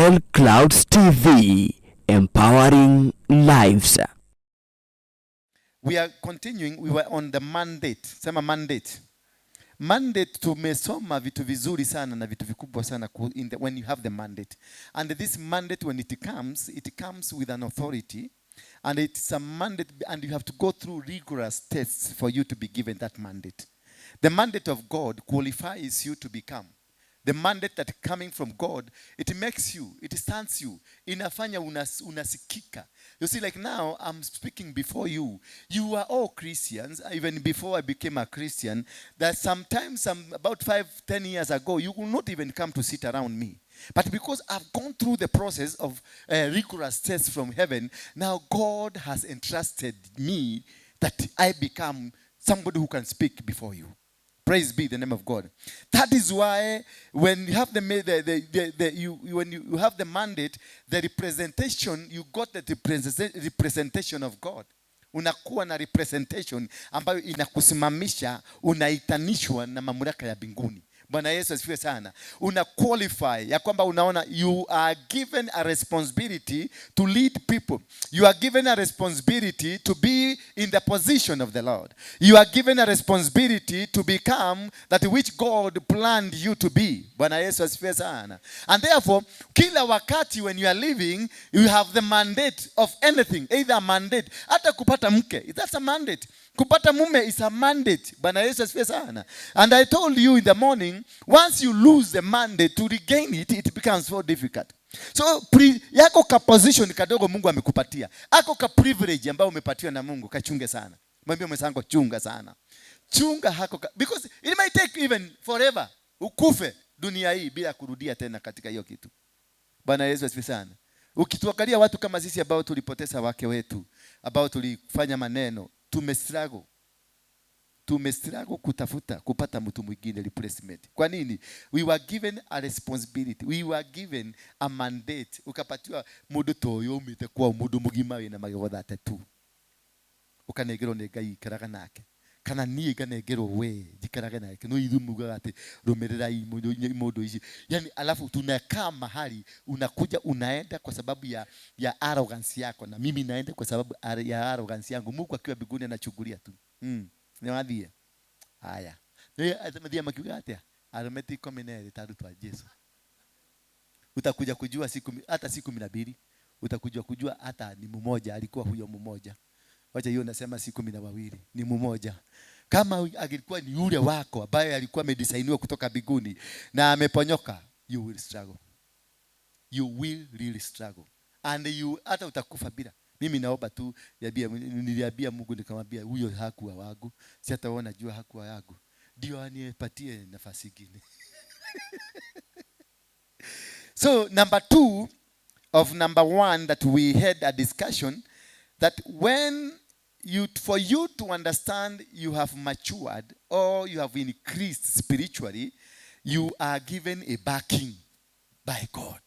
Bell Clouds TV, empowering lives. We are continuing, we were on the mandate. Sema mandate. Mandate, tumesoma vitu vizuri sana na vitu vikubwa sana when you have the mandate. And this mandate, when it comes with an authority. And it's a mandate, and you have to go through rigorous tests for you to be given that mandate. The mandate of God qualifies you to become. The mandate that coming from God, it makes you, it stands you, inafanya unasikika. You see, like now, I'm speaking before you. You are all Christians, even before I became a Christian, that sometimes, about 5-10 years ago, you will not even come to sit around me. But because I've gone through the process of rigorous tests from heaven, now God has entrusted me that I become somebody who can speak before you. Praise be the name of God. That is why when you have the you, when you have the mandate, the representation, you got the representation of God. Unakuwa na representation ambayo inakusimamisha, unaitanishwa na mamlaka ya mbinguni. Bwana Yesu asifiwe sana. Una qualify ya kwamba unaona you are given a responsibility to lead people. You are given a responsibility to be in the position of the Lord. You are given a responsibility to become that which God planned you to be. Bwana Yesu asifiwe sana. And therefore, kila wakati when you are living, you have the mandate of anything, either a mandate, hata kupata mke, that's a mandate. Kupata mume is a mandate. Bwana Yesu asifiwe sana. And I told you in the morning, once you lose the mandate, to regain it, it becomes so difficult. So yako ka position kadogo Mungu amekupatia, ako ka privilege ambayo umepatiwa na Mungu, kachunge sana. Mwambie mwenzako chunga sana. Chunga hako ka, because it might take even forever. Ukufe dunia hii bila kurudia tena katika hiyo kitu. Bwana Yesu asifiwe sana. Ukituangalia watu kama sisi ambao tulipoteza wake wetu, ambao tulifanya maneno, tumestruggle. Tumestruggle kutafuta kupata mtu mwingine replacement. Kwa nini? We were given a responsibility. We were given a mandate. Ukapatiwa mundu ta uyu umite kwa mundu mugima wina magego 32. Ukanengerwo nĩ Ngai ikaraga nake. Kana niĩ nganengerwo we njikarage nake. No ithuĩ mugaga atĩ rũmĩrĩrai mũndũ ici. Yani alafu tunakaa mahali unakuja unaenda kwa sababu ya arrogance yako, na mimi naenda kwa sababu ya arrogance yangu. Mungu akiwa mbinguni anachungulia tu. Nĩ wathiĩ. Haya. Nĩ mathiĩ makiuga atĩa? Arũme ti 12 ta arutwo a Jesu. Utakuja kujua siku hata siku 12, utakuja kujua hata ni mmoja alikuwa huyo mmoja. Wacha hiyo nasema si 12, ni mmoja. Kama angekuwa ni yule wako ambaye alikuwa amedesainiwa kutoka mbinguni na ameponyoka, you will struggle. You will really struggle. And you hata utakufa bila. Mimi naomba tu, niliambia Mungu nikamwambia huyo hakuwa wangu, si hata wewe unajua hakuwa yangu. Ndio anipatie nafasi nyingine. So number 2 of number 1 that we had a discussion, that for you to understand you have matured or you have increased spiritually, you are given a backing by God.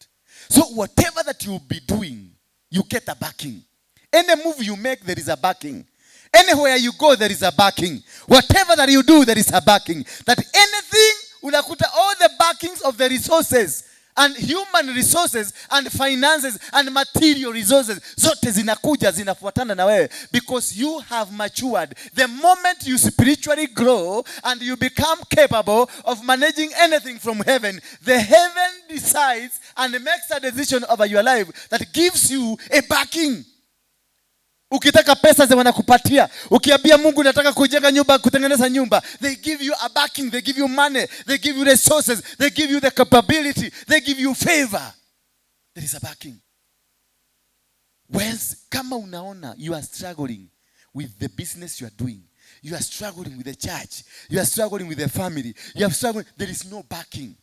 So whatever that you'll be doing, you get a backing. Any move you make, there is a backing. Anywhere you go, there is a backing. Whatever that you do, there is a backing. That anything, unakuta all the backings of the resources and human resources and finances and material resources, zote zinakuja zinafuatana na wewe because you have matured. The moment you spiritually grow and you become capable of managing anything from heaven, the heaven decides and makes a decision over your life that gives you a backing. Ukitaka pesa ze wanakupatia. Ukiambia Mungu nataka kujenga nyumba, kutengeneza nyumba, they give you a backing, they give you money, they give you resources, they give you the capability, they give you favor. There is a backing. Well, kama unaona you are struggling with the business you are doing, you are struggling with the church, you are struggling with the family, you are struggling, there is no backing.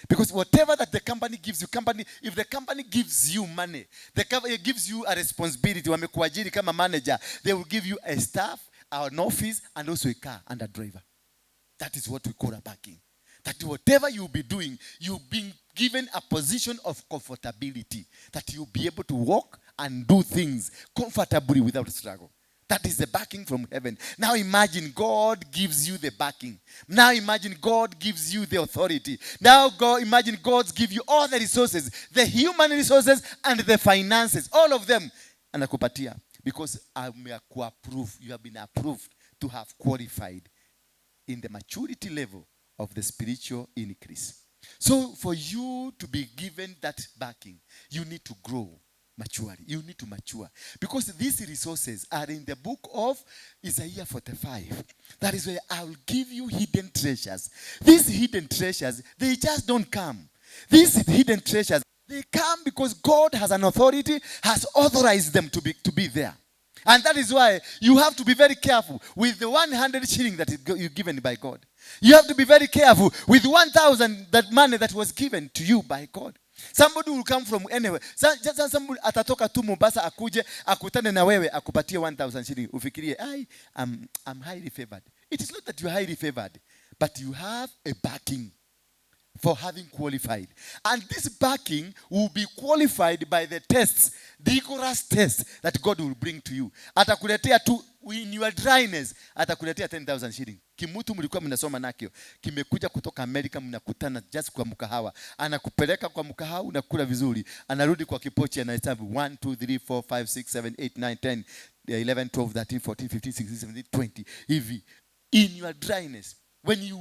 Because whatever that the company gives you, company, if the company gives you money, the company gives you a responsibility, wamekuajiri kama manager, they will give you a staff, an office, and also a car and a driver. That is what we call a backing. That whatever you'll be doing, you've been given a position of comfortability, that you'll be able to walk and do things comfortably without struggle. That is the backing from heaven. Now imagine God gives you the backing. Now imagine God gives you the authority. Now go imagine God give you all the resources, the human resources and the finances, all of them. Anakupatia because amekuapprove. You have been approved to have qualified in the maturity level of the spiritual increase. So for you to be given that backing, you need to grow maturely. You need to mature. Because these resources are in the book of Isaiah 45. That is where I will give you hidden treasures. These hidden treasures, they just don't come. These hidden treasures, they come because God has an authority, has authorized them to be there. And that is why you have to be very careful with the 100 shilling that is you given by God. You have to be very careful with 1,000, that money that was given to you by God. Somebody will come from anywhere. Just somebody atatoka tu Mombasa akuje akutane na wewe akupatie 1000 shilling. Ufikirie, I'm highly favored. It is not that you are highly favored, but you have a backing for having qualified. And this backing will be qualified by the tests, rigorous tests that God will bring to you. Atakuletea tu in your dryness, atakuletea 10,000 shilling. Kimutu mlikuwa mnasoma nakyo, kimekuja kutoka Amerika, mnakutana just kwa mkahawa. Anakupeleka kwa mkahawa, unakula vizuri. Anarudi kwa kipochi, anahesabu 1 2 3 4 5 6 7 8 9 10 11 12 13 14 15 16 17 20 hivi. In your dryness, when you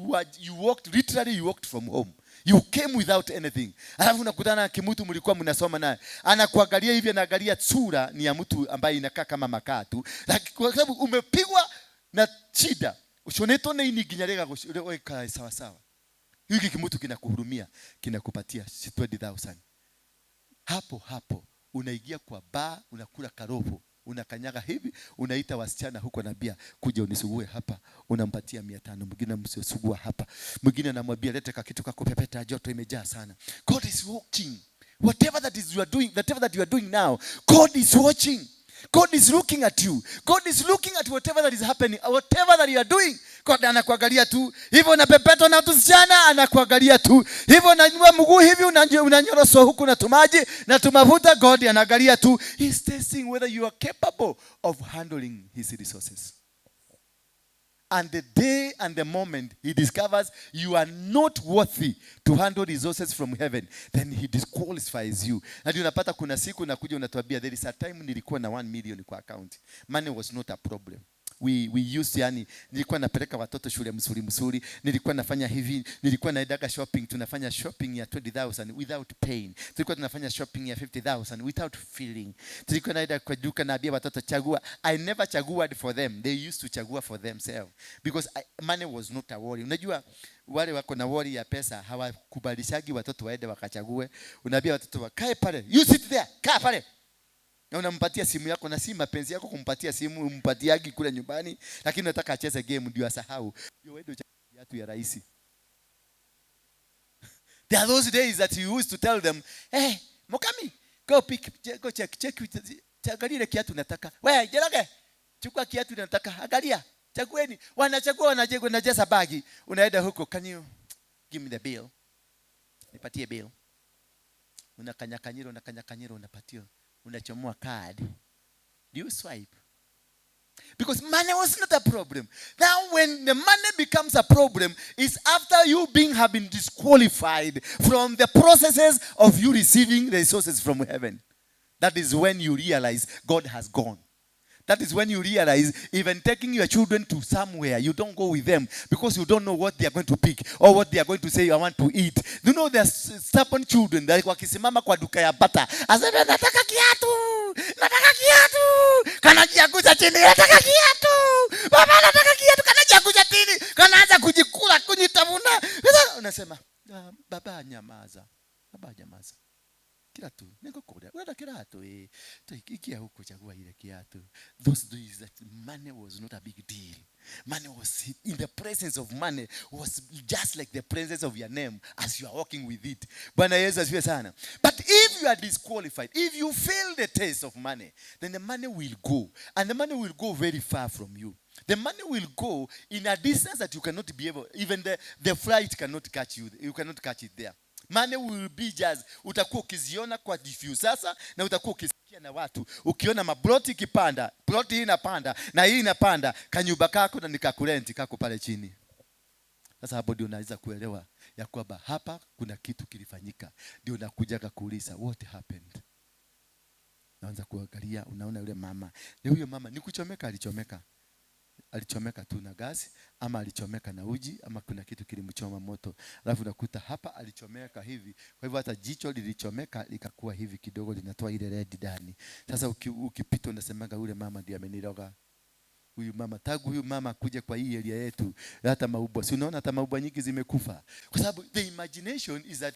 walked, literally you walked from home, you came without anything, alafu unakutana na kimutu mlikuwa mnasoma naye, anakuangalia hivi, anaangalia sura ni ya mtu ambaye inakaa kama makaa tu, lakini kwa sababu umepigwa na shida, ushonetwo nĩ ini nginya rĩga sawa sawa, hiki kimutu kinakuhurumia, kinakupatia 20,000. Hapo hapo unaingia kwa bar, unakula karobo, unakanyaga hivi, unaita wasichana huko, naambia, "Kuja unisugue hapa." Unampatia 500, mwingine anamsugua hapa, mwingine anamwambia, "Lete kakitu kakupepeta, joto imejaa sana." God is watching whatever that is you are doing, whatever that you are doing now. God is watching. God is looking at you. God is looking at whatever that is happening, whatever that you are doing. God anakuangalia tu. Hivyo unapepetwa na tusichana, anakuangalia tu. Hivyo unanyua mguu hivi, unanyoroswa huku na tumaji na tumafuta, God anaangalia tu. He's testing whether you are capable of handling his resources. And the day and the moment he discovers you are not worthy to handle resources from heaven, then he disqualifies you. Na ndio unapata kuna siku unakuja unatuambia, "There is a time nilikuwa na 1 million kwa account. Money was not a problem. We used, yani, nilikuwa napeleka watoto shule mzuri mzuri, nilikuwa nafanya hivi, nilikuwa naendaga shopping, tunafanya shopping ya 20,000 without pain. Tulikuwa tunafanya shopping ya 50,000 without feeling. Tulikuwa naenda kwa duka, naambia watoto, 'Chagua.' I never chaguad for them. They used to chagua for themselves because money was not a worry." Unajua wale wako na worry ya pesa hawakubalishagi watoto waende wakachague. Unaambia watoto wakae pale, "You sit there, kaa pale," na unampatia simu yako, na si mapenzi yako kumpatia simu, umpatiagi kule nyumbani, lakini unataka acheze game ndio asahau. Ndio uende uchague viatu ya rahisi. There are those days that you used to tell them, "Hey, Mokami, go pick, go check, check, angalia ile kiatu nataka. We, Njoroge, chukua kiatu nataka, angalia, chagueni." Wanachagua, wanachagua, wanajaza bagi. Unaenda huko, "Can you give me the bill? Nipatie bill." Unakanyakanyiro, unakanyakanyiro, unapatia. Unachomoa card. Do you swipe? Because money was not a problem. Now, when the money becomes a problem, it's after you being have been disqualified from the processes of you receiving the resources from heaven. That is when you realize God has gone. That is when you realize even taking your children to somewhere, you don't go with them because you don't know what they are going to pick or what they are going to say, "I want to eat." You know, there's stubborn children that wakisimama kwa duka ya Bata, aseme, "Nataka kiatu, nataka kiatu," kanajiangusha chini, "Nataka kiatu, baba, nataka kiatu," kanajiangusha chini, kanaanza kujikula, kujitafuna. Unasema, "Ah, baba nyamaza, baba nyamaza. Kiatu nĩngũkũgũrĩra, ũrenda kĩratũ? Ĩ, ikia huku, chagua ile kiatu." Those days that money was not a big deal. Money was in the presence of money was just like the presence of your name as you are walking with it. Bwana Yesu asifiwe sana. But if you are disqualified, if you fail the test of money, then the money will go, and the money will go very far from you. The money will go in a distance that you cannot be able, even the flight cannot catch you. You cannot catch it there. Money will be just, utakuwa ukiziona kwa diffuse sasa, na utakuwa ukisikia na watu ukiona maploti ikipanda, ploti hii inapanda na hii inapanda, kanyumba kako na nikakurenti kako pale chini. Sasa hapo ndio unaweza kuelewa ya kwamba hapa kuna kitu kilifanyika. Ndio nakujaga kuuliza, what happened? Naanza kuangalia, unaona yule mama. Ni huyo mama ni kuchomeka, alichomeka. Alichomeka tu na gasi ama alichomeka na uji ama kuna kitu kilimchoma moto. Alafu unakuta hapa alichomeka hivi. Kwa hivyo hata jicho lilichomeka likakuwa hivi kidogo, linatoa ile red ndani. Sasa ukipita unasemaga yule mama ndiye ameniroga. Huyu mama, tangu huyu mama kuja kwa hii area yetu, hata maubwa, si unaona hata maubwa nyingi zimekufa. Kwa sababu the imagination is that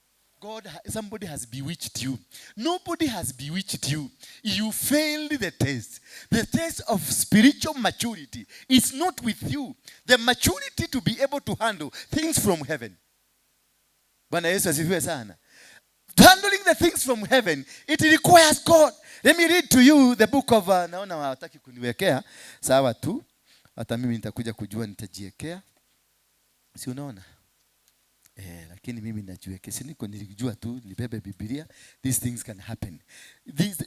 somebody has bewitched you. Nobody has bewitched you. You failed the test. The test of spiritual maturity is not with you. The maturity to be able to handle things from heaven. Bwana Yesu asifiwe sana. Handling the things from heaven, it requires God. Let me read to you the book of, naona hawataki kuniwekea. Sawa tu. Hata mimi nitakuja kujua nitajiwekea. Si unaona? Lakini mimi najiwekea. Si niko nilijua tu nibebe Biblia. These things can happen.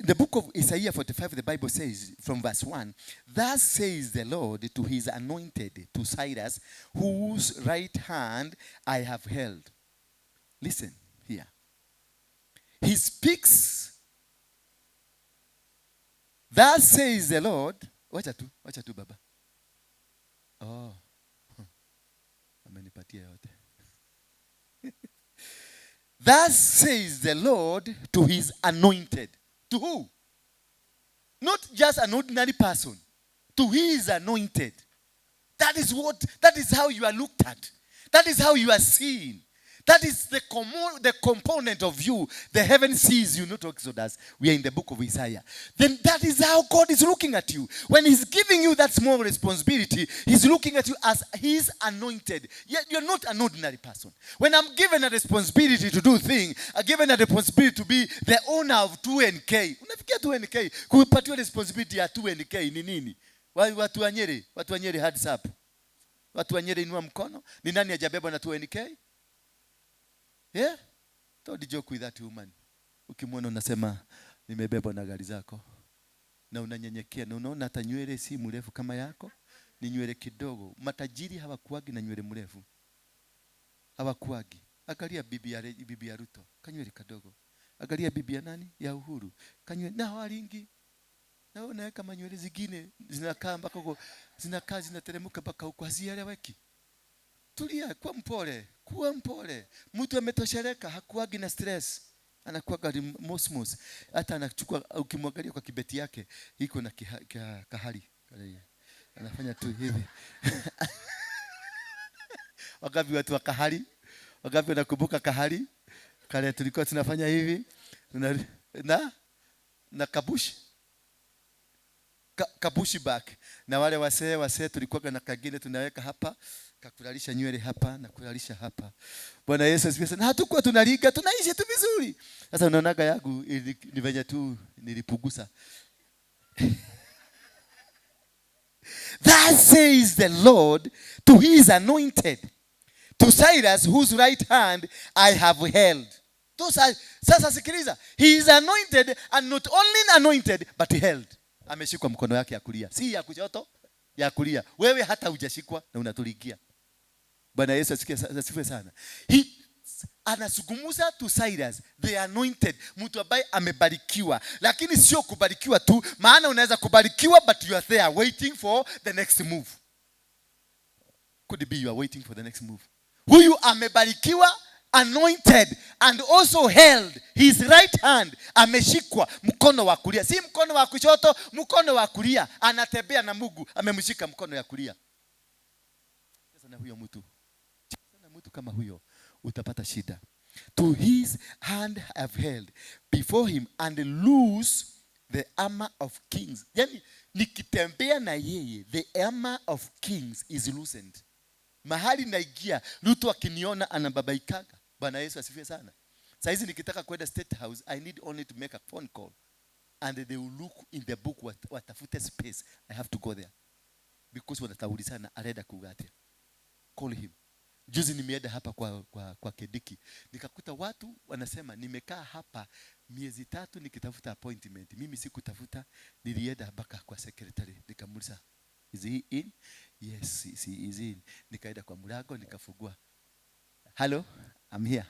The book of Isaiah 45, the Bible says from verse 1, thus says the Lord to his anointed, to Cyrus, whose right hand I have held. Listen here. He speaks. Thus says the Lord. Wacha tu, wacha tu baba. Oh. Amenipatia yote. Thus says the Lord to his anointed. To who? Not just an ordinary person. To his anointed. That is how you are looked at. That is how you are seen. That is the component of you. The heaven sees you, not Exodus. We are in the book of Isaiah. Then that is how God is looking at you. When he's giving you that small responsibility, he's looking at you as his anointed. Yet you're not an ordinary person. When I'm given a responsibility to do things, I'm given a responsibility to be the owner of 2NK. Unafikia 2NK? Kupatiwa responsibility ya 2NK ni nini? Watu wa Nyeri, watu wa Nyeri hands up. Watu wa Nyeri inua mkono. Ni nani hajabebwa na 2NK? Yeah? Don't joke with that woman. Ukimwona unasema nimebebwa na gari zako. Na unanyenyekea na unaona hata nywele si mrefu kama yako, ni nywele kidogo. Matajiri hawakuagi na nywele mrefu. Hawakuagi. Angalia bibi ya Ruto, kanywele kadogo. Angalia bibi ya nani? Ya Uhuru. Kanywele na hawaringi. Na unaweka manywele zingine zinakaa mpaka huko, zinakaa zinateremka mpaka huko, hazieleweki. Tulia, kuwa mpole, kuwa mpole. Mtu ametosheleka, hakuagi na stress. Anakuwa mosmos. Hata anachukua, ukimwangalia kwa kibeti yake, iko na kahari. Anafanya tu hivi. Wangapi watu wa kahari? Wangapi wanakumbuka kahari? Kale tulikuwa tunafanya hivi. Na kabushi. Kabushi back. Na wale wasee tulikuwa na kagine tunaweka hapa, kakulalisha nywele hapa na kulalisha hapa. Bwana Yesu asifiwe sana. Hatukuwa tunaliga, tunaishi tu vizuri. Sasa unaonaga yangu ni venye tu nilipugusa. Thus says the Lord to his anointed, to Cyrus whose right hand I have held. Sasa sikiliza, he is anointed and not only anointed but held. Ameshikwa mkono yake ya kulia, si ya kushoto, ya kulia. Wewe hata hujashikwa na unatuligia. Bwana Yesu asifiwe sana. He anazungumza to Cyrus, the anointed, mtu ambaye amebarikiwa. Lakini sio kubarikiwa tu, maana unaweza kubarikiwa but you are there waiting for the next move. Could be you are waiting for the next move. Huyu amebarikiwa, anointed and also held his right hand, ameshikwa mkono wa kulia, si mkono wa kushoto, mkono wa kulia. Anatembea na Mungu, amemshika mkono ya kulia. Sasa na huyo mtu, sasa na mtu kama huyo utapata shida. To his hand have held before him and loose the armor of kings. Yani nikitembea na yeye, the armor of kings is loosened. Mahali naingia, Ruto akiniona anababaikaga. Bwana Yesu asifiwe sana. Saizi nikitaka kwenda State House, I need only to make a phone call. And they will look in the book watafute space. I have to go there. Because wanataulizana arenda kugatia. Call him. Juzi nimeenda hapa kwa Kediki, nikakuta watu wanasema nimekaa hapa miezi 3 nikitafuta appointment. Mimi sikutafuta, nilienda mpaka kwa secretary nikamuuliza, is he in? Yes, he is in. Nikaenda kwa mlango nikafungua, hello, I'm here.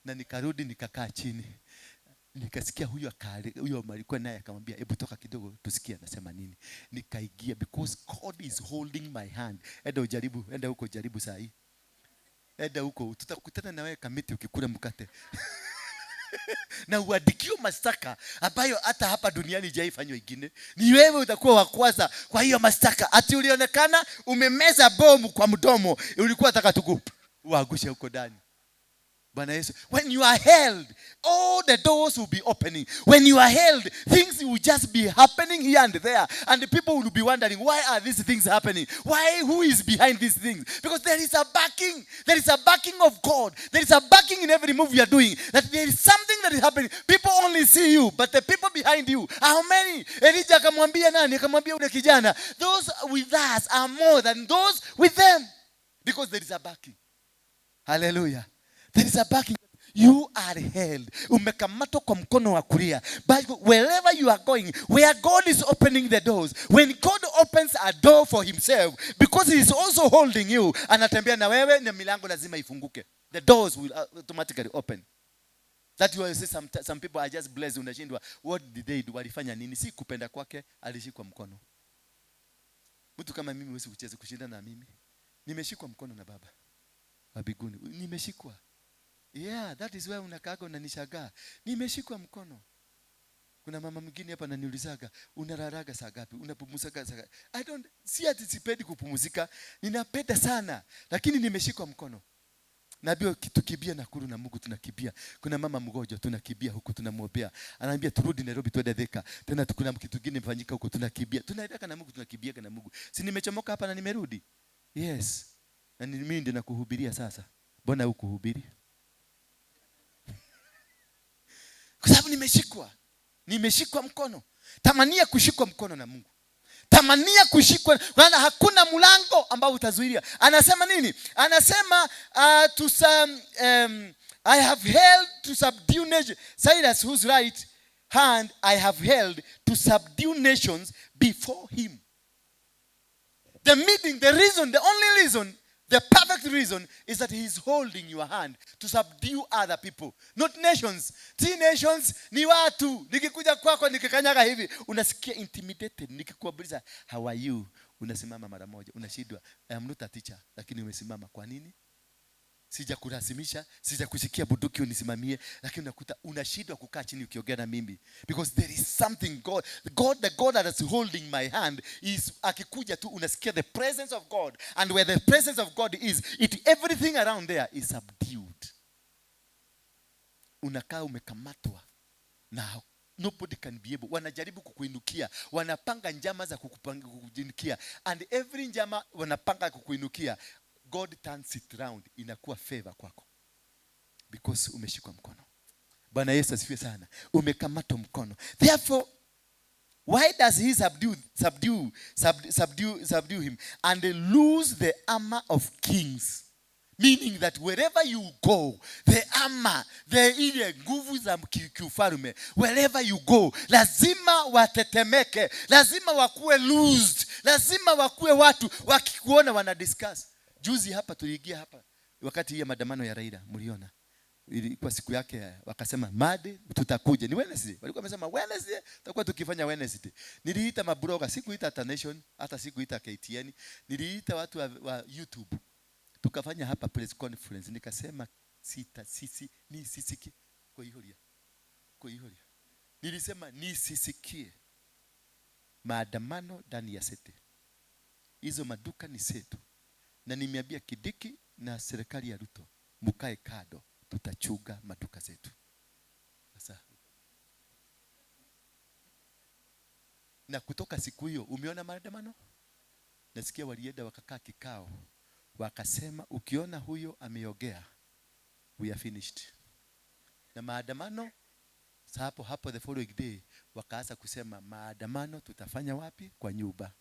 Na nikarudi nikakaa chini. Nikasikia huyo akali, huyo alikuwa naye akamwambia, hebu toka kidogo tusikie anasema nini. Nikaingia because God is holding my hand. Enda ujaribu, enda huko jaribu saa hii. Enda huko tutakutana na wewe Kamiti ukikula mkate. Na uandikiwe mashtaka ambayo hata hapa duniani haijafanywa ingine. Ni wewe utakuwa wa kwanza kwa hiyo mashtaka. Ati ulionekana umemeza bomu kwa mdomo, ulikuwa unataka tu uangushe huko ndani. Bwana Yesu, when you are held, all the doors will be opening. When you are held, things will just be happening here and there. And the people will be wondering, why are these things happening? Why? Who is behind these things? Because there is a backing. There is a backing of God. There is a backing in every move you are doing. That there is something that is happening. People only see you, but the people behind you, how many? Elijah akamwambia nani? Akamwambia ule kijana, those with us are more than those with them. Because there is a backing. Hallelujah. There is a backing. You are held. Umekamatwa kwa mkono wa kulia. But wherever you are going, where God is opening the doors, when God opens a door for himself, because he is also holding you, anatembea na wewe na milango lazima ifunguke. The doors will automatically open. That you will see some people are just blessed. Unashindwa, what did they do? Walifanya nini? Si kupenda kwake, alishikwa mkono. Mtu kama mimi huwezi kucheza kushinda na mimi. Nimeshikwa mkono na Baba wa mbinguni. Nimeshikwa. Yeah, that is why unakaaga unanishangaa. Nimeshikwa mkono. Kuna mama mwingine hapa ananiulizaga, unalalaga saa ngapi? Unapumzika saa ngapi? I don't, si ati sipendi kupumzika, ninapenda sana, lakini nimeshikwa mkono. Naambiwa tukimbia Nakuru na Mungu tunakimbia. Kuna mama mgonjwa tunakimbia huku tunamwombea. Anaambia turudi Nairobi twende Thika. Tena kuna kitu kingine kimefanyika huku tunakimbia. Tunaenda na Mungu, tunakimbia na Mungu. Si nimechomoka hapa na nimerudi? Yes. Na ni mimi ndiye nakuhubiria sasa. Mbona hukuhubiri? Kwa sababu nimeshikwa. Nimeshikwa mkono. Tamania kushikwa mkono na Mungu. Tamania kushikwa, maana hakuna mlango ambao utazuilia. Anasema nini? Anasema, to some, I have held to subdue nations. Cyrus, whose right hand I have held to subdue nations before him. The meaning, the reason, the only reason, the perfect reason is that he is holding your hand to subdue other people, not nations. Si nations ni watu. Nikikuja kwako nikikanyaga hivi, unasikia intimidated. Nikikuuliza how are you, unasimama mara moja, unashindwa. I am not a teacher, lakini umesimama. Kwa nini? Sijakulazimisha, sijakushikia bunduki unisimamie, lakini unakuta unashindwa kukaa chini ukiongea na mimi. Because there is something God, God, the God that is holding my hand is, akikuja tu unasikia the presence of God, and where the presence of God is, it everything around there is subdued. Unakaa umekamatwa na nobody can be able. Wanajaribu kukuinukia, wanapanga njama za kukuinukia, and every njama wanapanga kukuinukia, God turns it round, inakuwa favor kwako. Because umeshikwa mkono. Bwana Yesu asifiwe sana. Umekamatwa mkono. Therefore, why does he subdue him and lose the armor of kings? Meaning that wherever you go, the armor, the ile nguvu za kiufalme, wherever you go, lazima watetemeke, lazima wakuwe loosed, lazima wakuwe watu wakikuona wana discuss. Juzi hapa tuliingia hapa wakati hii ya maandamano ya Raila, mliona. Ilikuwa siku yake, wakasema Monday tutakuja. Ni Wednesday. Walikuwa wamesema Wednesday tutakuwa tukifanya Wednesday. Niliita mabloga, sikuita hata Nation, hata sikuita KTN. Niliita watu wa YouTube. Tukafanya hapa press conference. Nikasema sita sisi ni sisiki kwa hiyo. Kwa hiyo. Nilisema nisisikie maandamano ndani ya city. Hizo maduka ni zetu. Na nimeambia Kindiki na serikali ya Ruto, mkae kando, tutachunga maduka zetu. Sasa na kutoka siku hiyo umeona maandamano? Nasikia walienda wakakaa kikao, wakasema ukiona huyo ameogea, we are finished. Na maandamano hapo hapo the following day wakaanza kusema maandamano tutafanya wapi? Kwa nyumba.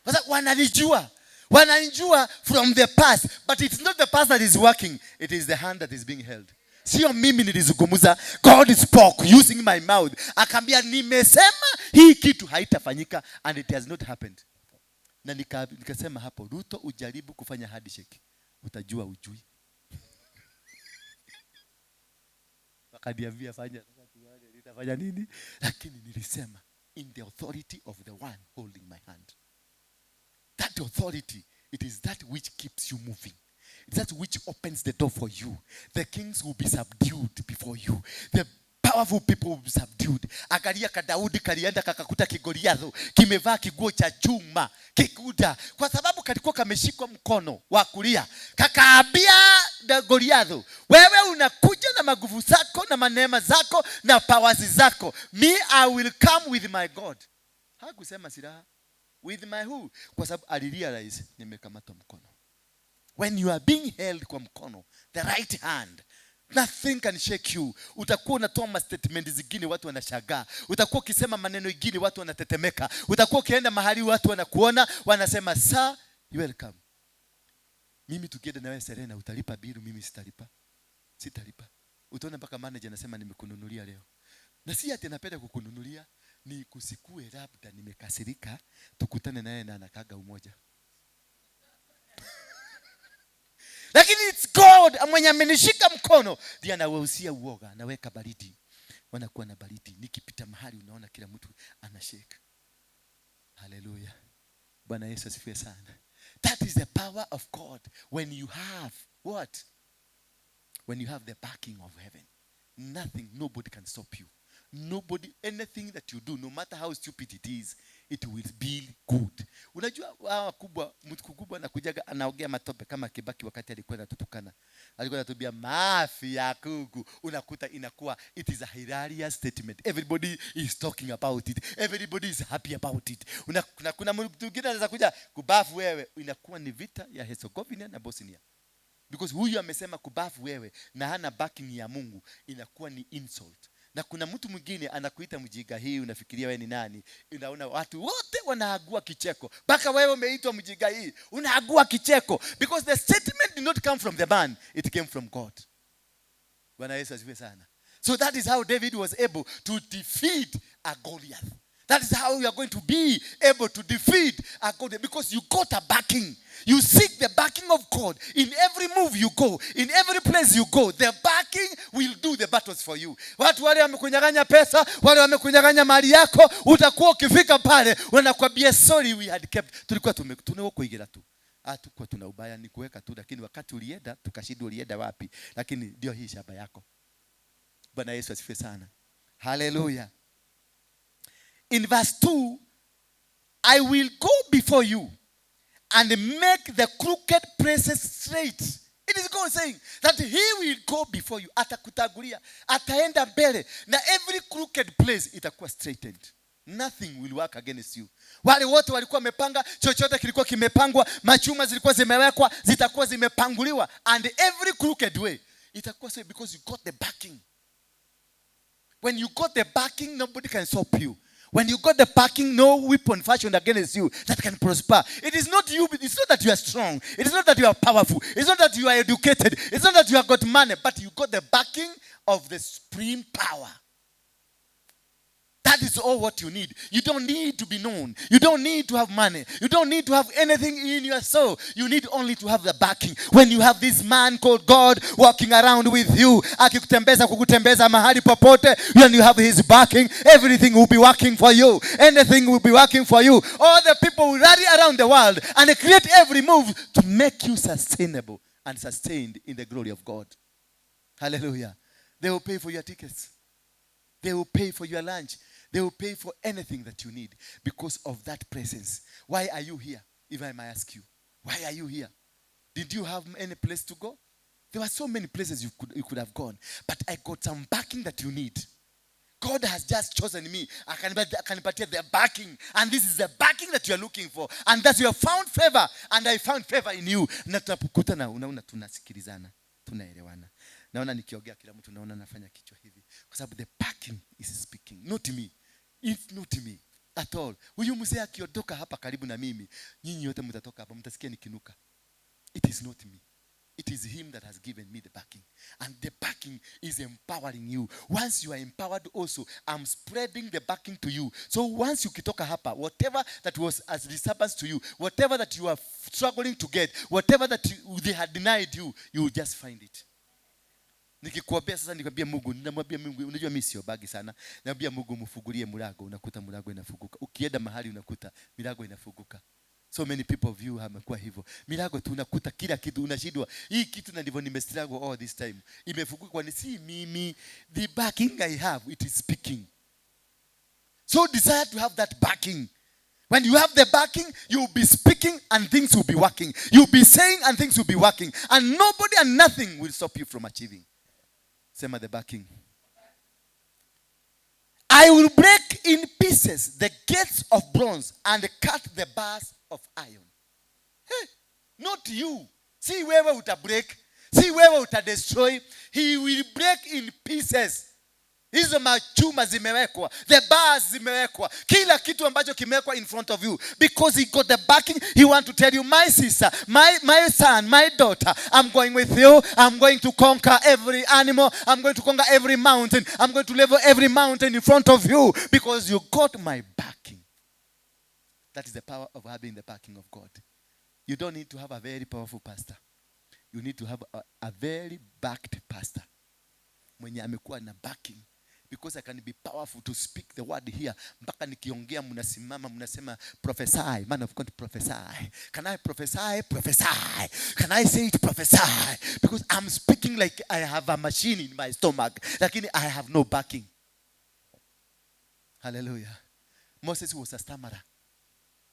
Kwa sababu wananijua. Wananijua from the past, but it's not the past that is working, it is the hand that is being held. Sio mimi nilizungumza, God spoke using my mouth. Akaambia nimesema hii kitu haitafanyika, and it has not happened. Na nikasema hapo, Ruto ujaribu kufanya handshake, utajua ujui. Wakaniambia fanya, sasa tuone nitafanya nini? Lakini nilisema in the authority of the one holding my hand. That authority, it is that which keeps you moving. It's that which opens the door for you. The kings will be subdued before you. The powerful people will be subdued. Angalia ka Daudi kalienda kakakuta kigoliatho kimevaa kiguo cha chuma kikuda, kwa sababu kalikuwa kameshikwa mkono wa kulia. Kakaambia Goliatho, wewe unakuja na maguvu zako na maneema zako na powers zako, me I will come with my God. Hakusema silaha, with my who? Kwa sababu alirealize nimekamatwa mkono. When you are being held kwa mkono, the right hand, nothing can shake you. Utakuwa unatoa ma statement zingine watu wanashangaa. Utakuwa ukisema maneno mengine watu wanatetemeka. Utakuwa ukienda mahali watu wanakuona wanasema sir, you welcome. Mimi tukienda na wewe Serena utalipa bill, mimi sitalipa. Sitalipa. Utaona mpaka manager anasema nimekununulia leo. Na si ati napenda kukununulia, ni kusikue labda nimekasirika, tukutane naye na anakaga umoja. Lakini it's God mwenye amenishika mkono ndiye anawahusia uoga, anaweka baridi. Wanakuwa na baridi. Nikipita mahali unaona kila mtu anashake. Hallelujah. Bwana Yesu asifiwe sana. That is the power of God when you have what? When you have the backing of heaven. Nothing, nobody can stop you. Nobody, anything that you do, no matter how stupid it is, it will be good. Unajua hawa wakubwa, mtu mkubwa anakujaga anaongea matope kama Kibaki wakati alikuwa anatutukana. Alikuwa anatubia mafi ya kuku. Unakuta inakuwa it is a hilarious statement. Everybody is talking about it. Everybody is happy about it. Kuna mtu mwingine anaweza kuja kubafu wewe. Inakuwa ni vita ya Herzegovina na Bosnia. Because huyu amesema kubafu wewe na hana backing ya Mungu, inakuwa ni insult. Na kuna mtu mwingine anakuita mjinga hii, unafikiria wewe ni nani? Unaona watu wote wanaagua kicheko. Mpaka wewe umeitwa mjinga hii, unaagua kicheko. Because the statement did not come from the man, it came from God. Bwana Yesu asifiwe sana. So that is how David was able to defeat a Goliath. That is how you are going to be able to defeat a Goliath, because you got a backing. You seek the backing of God in every move you go, in every place you go. The backing will do the battles for you. Watu wale wamekunyang'anya pesa, wale wamekunyang'anya mali yako, utakuwa ukifika pale wanakuambia sorry, we had kept. Tulikuwa tunakuigira tu. Hatukuwa tuna ubaya, ni kuweka tu, lakini wakati ulienda tukashindwa ulienda wapi, lakini ndio hii shamba yako. Bwana Yesu asifiwe sana. Hallelujah. In verse 2, I will go before you and make the crooked places straight. It is God saying that he will go before you. Atakutangulia, ataenda mbele, na every crooked place itakuwa straightened. Nothing will work against you. Wale wote walikuwa wamepanga, chochote kilikuwa kimepangwa, machuma zilikuwa zimewekwa, zitakuwa zimepanguliwa, and every crooked way itakuwa straight because you got the backing. When you got the backing, nobody can stop you. When you got the backing, no weapon fashioned against you that can prosper. It is not you. It's not that you are strong. It is not that you are powerful. It's not that you are educated. It's not that you have got money, but you got the backing of the supreme power. That is all what you need. You don't need to be known. You don't need to have money. You don't need to have anything in your soul. You need only to have the backing. When you have this man called God walking around with you, akikutembeza, kukutembeza mahali popote, when you have his backing, everything will be working for you. Anything will be working for you. All the people will rally around the world and create every move to make you sustainable and sustained in the glory of God. Hallelujah. They will pay for your tickets. They will pay for your lunch. They will pay for anything that you need because of that presence. Why are you here? If I may ask you. Why are you here? Did you have any place to go? There were so many places you could have gone. But I got some backing that you need. God has just chosen me. Akanipatia the backing. And this is the backing that you are looking for. And that you have found favor. And I found favor in you. Na tunapokutana, unaona tunasikilizana, tunaelewana. Naona nikiongea kila mtu naona nafanya kichwa hivi. Kwa sababu the backing is speaking. Not me. It's not me. At all. Huyu mzee akiondoka hapa karibu na mimi, nyinyi wote mtatoka hapa, mtasikia nikinuka. It is not me. It is him that has given me the backing. And the backing is empowering you. Once you are empowered also, I'm spreading the backing to you. So once you kitoka hapa, whatever that was as disturbance to you, whatever that you are struggling to get, whatever that they had denied you, you will just find it. Nikikuambia sasa, nikwambia Mungu, ninamwambia Mungu, unajua mimi sio bagi sana. Naambia Mungu mfungulie mlango, unakuta mlango inafunguka. Ukienda mahali unakuta milango inafunguka. So many people of you hamekuwa hivyo. Milango tu unakuta kila kitu, unashindwa. Hii kitu na ndivyo nimestruggle all this time. Imefunguka kwa ni si mimi. The backing I have, it is speaking. So desire to have that backing. When you have the backing, you'll be speaking and things will be working. You'll be saying and things will be working. And nobody and nothing will stop you from achieving. Sema the backing. I will break in pieces the gates of bronze and cut the bars of iron. Hey, not you. Si wewe uta break. Si wewe uta destroy. He will break in pieces. Hizo machuma zimewekwa, the bars zimewekwa, kila kitu ambacho kimewekwa in front of you, because he got the backing. He want to tell you, my sister, my son, my daughter, I'm going with you. I'm going to conquer every animal. I'm going to conquer every mountain. I'm going to level every mountain in front of you because you got my backing. That is the power of having the backing of God. You don't need to have a very powerful pastor. You need to have a very backed pastor mwenye amekuwa na backing, because I can be powerful to speak the word here, mpaka nikiongea mnasimama mnasema, "Prophesy, man of God, prophesy." Can I prophesy? Prophesy. Can I say it? Prophesy. Because I'm speaking like I have a machine in my stomach, lakini I have no backing. Hallelujah. Moses was a stammerer.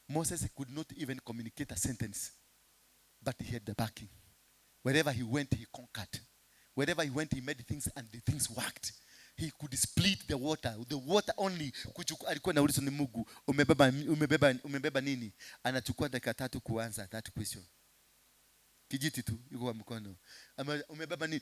Moses could not even communicate a sentence, but he had the backing. Wherever he went, he conquered. Wherever he went, he made things and the things worked. He could split the water. The water only. Kuchukua, alikuwa anaulizwa ni Mungu, "Umebeba, umebeba, umebeba nini?" Anachukua dakika 3 kuanza that question. Kijiti tu yuko kwa mkono. "Umebeba nini?"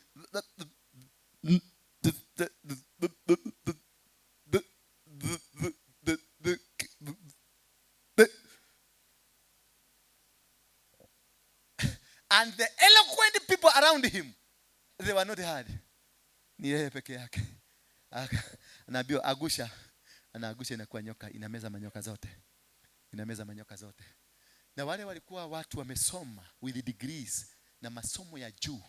And the eloquent people around him, they were not heard. Ni yeye peke yake. Anaambiwa agusha, anaagusha, inakuwa nyoka, inameza manyoka zote. Inameza manyoka zote. Na wale walikuwa watu wamesoma with degrees na masomo ya juu,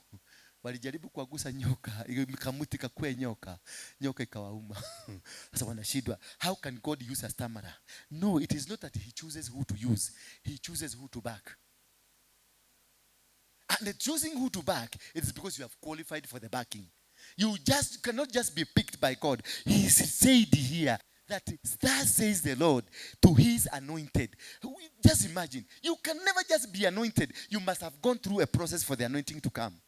walijaribu kuagusa nyoka, kamuti kakue nyoka, nyoka ikawauma. Sasa wanashindwa, how can God use a stammerer? No, it is not that he chooses who to use. He chooses who to back. And the choosing who to back is because you have qualified for the backing. You just cannot just be picked by God. He said here that thus says the Lord to his anointed. Just imagine, you can never just be anointed. You must have gone through a process for the anointing to come.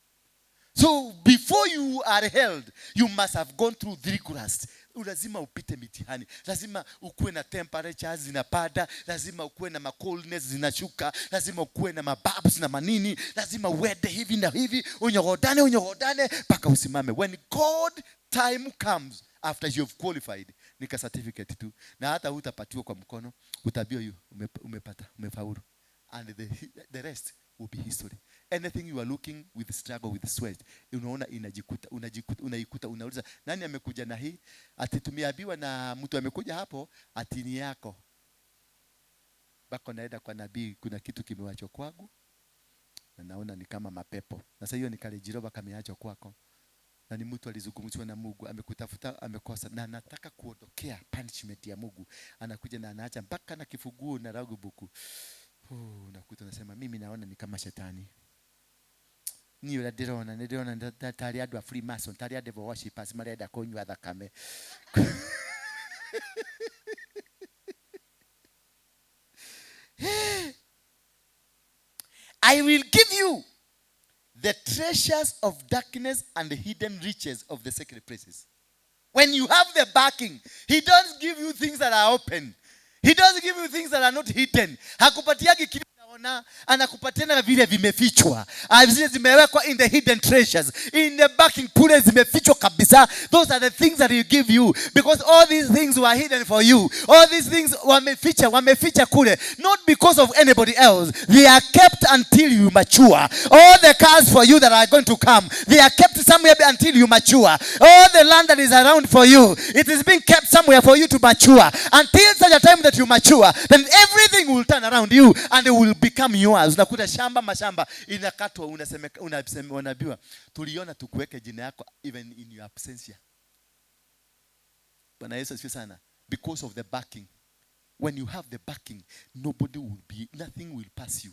So before you are held, you must have gone through rigorous. Lazima upite mitihani, lazima ukuwe na temperatures zinapanda, lazima ukuwe na coldness zinashuka, lazima ukuwe na mababs na manini, lazima uende hivi na hivi, unyogodane unyogodane mpaka usimame. When God time comes after you have qualified, ni ka certificate tu, na hata hutapatiwa kwa mkono, utaambiwa you umepata, umefaulu, and the rest will be history. Anything you are looking with struggle, with sweat, unaona inajikuta, unajikuta, unaikuta, unauliza nani amekuja na hii? Ati tumeambiwa na mtu amekuja hapo, ati ni yako. Bako naenda kwa nabii, kuna kitu kimewachwa kwangu na naona ni kama mapepo. Sasa hiyo ni kale jiroba kameachwa kwako. Na ni mtu alizungumziwa na Mungu, amekutafuta, amekosa, na anataka kuondokea punishment ya Mungu. Anakuja na anaacha mpaka na kifunguo na logbook. Oh, nakuta nasema mimi naona ni kama shetani. Ni yule ndirona, ni ndirona tari andu a Freemason, tari a devil worshippers marenda kunywa thakame. I will give you the treasures of darkness and the hidden riches of the sacred places. When you have the backing, he doesn't give you things that are open. He doesn't give you things that are not hidden. Hakupatiagi kile Ona, anakupatia na vile vimefichwa. Zile zimewekwa in the hidden treasures, in the backing kule zimefichwa kabisa. Those are the things that he give you, because all these things were hidden for you. All these things wameficha, wameficha kule, not because of anybody else. They are kept until you mature. All the cars for you that are going to come, they are kept somewhere until you mature. All the land that is around for you, it is being kept somewhere for you to mature. Until such a time that you mature, then everything will turn around you and it will become yours. Unakuta shamba, mashamba inakatwa, unaambiwa tuliona tukuweke jina yako even in your absentia. Bwana Yesu asifiwe sana. Because of the backing. When you have the backing, nobody will be, nothing will pass you.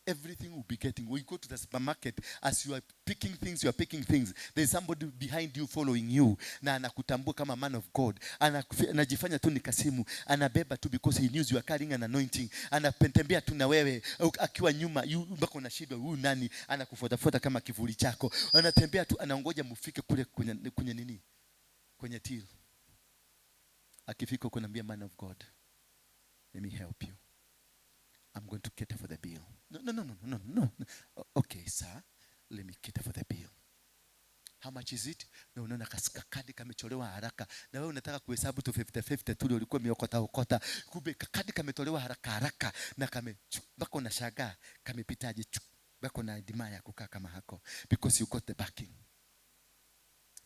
Everything will be getting. When you go to the supermarket, as you are picking things, you are picking things. There is somebody behind you following you. Na anakutambua kama man of God. Anajifanya tu ni kasimu. Anabeba tu because he knows you are carrying an anointing. Anatembea tu na wewe. Akiwa nyuma, mpaka unashindwa huyu nani? Anakufuatafuata kama kivuli chako. Anatembea tu, anaongoja mufike kule kwenye nini? Kwenye till. Akifika huko anaambia, man of God, let me help you. I'm going to cater for the bill. No, no, no, no, no, no, no. Okay, sir, let me cater for the bill. How much is it? Na unaona kadi kamecholewa haraka. Na wewe unataka kuhesabu tu 50-50 tu ulikuwa umeokota okota. Kumbe kadi kametolewa haraka haraka na kame mpaka unashangaa kamepitaje mpaka una demand ya kukaa kama hako, because you got the backing.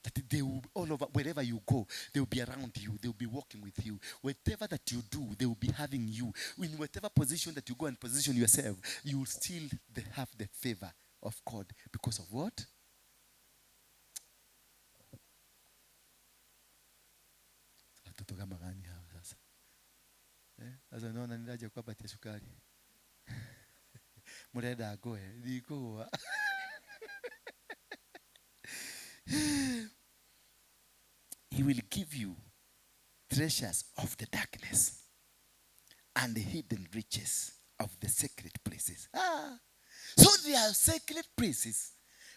That they will all over, wherever you go, they will be around you, they will be walking with you. Whatever that you do, they will be having you. In whatever position that you go and position yourself, you will still have the favor of God. Because of what? Watoto kama gani hawa sasa? Sasa unaona niraje kwa batia sukari. Murenda ngoe, ndikũgũa. He will give you treasures of the darkness and the hidden riches of the sacred places. So there are sacred places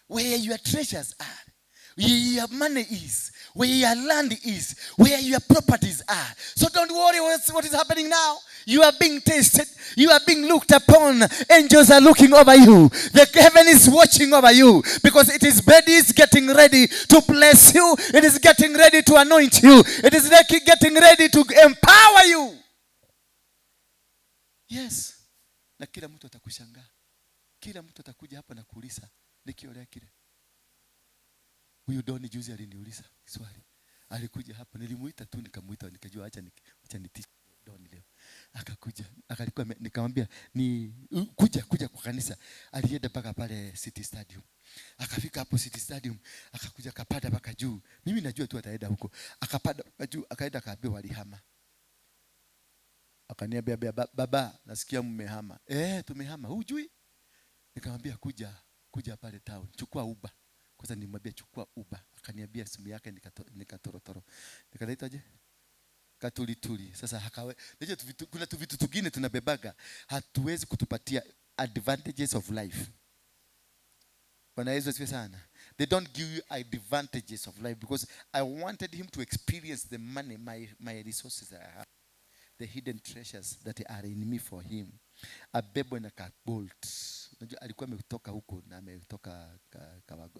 where your treasures are, where your money is, where your land is, where your properties are. So don't worry what is happening now. You are being tested. You are being looked upon. Angels are looking over you. The heaven is watching over you, because it is ready, it's getting ready to bless you. It is getting ready to anoint you. It is getting ready to empower you. Yes. Na kila mtu atakushangaa. Kila mtu atakuja hapa na kuuliza, nikiolea kile. Huyu Doni juzi aliniuliza swali. Alikuja hapa, nilimuita tu, nikamuita, nikajua acha nitishe Doni leo. Akakuja, akalikuwa nikamwambia ni kuja kwa kanisa. Alienda mpaka pale City Stadium. Akafika hapo City Stadium, akakuja akapanda mpaka juu. Mimi najua tu ataenda huko. Akapanda mpaka juu, akaenda akaambiwa walihama. Akaniambia, baba, nasikia mmehama. Tumehama. Hujui? Nikamwambia kuja pale town, chukua Uber. Kwanza nilimwambia chukua Uber. Akaniambia simu yake nikatorotoro. Nikalaitaje? Katulituli. Sasa hakawe. Unajua kuna tuvitu tugine tunabebaga, hatuwezi kutupatia advantages of life. Bwana Yesu asifiwe sana. They don't give you advantages of life, because I wanted him to experience the money, my resources that I have, the hidden treasures that are in me for him. Abebwe na ka bolt. Unajua alikuwa ametoka huko na ametoka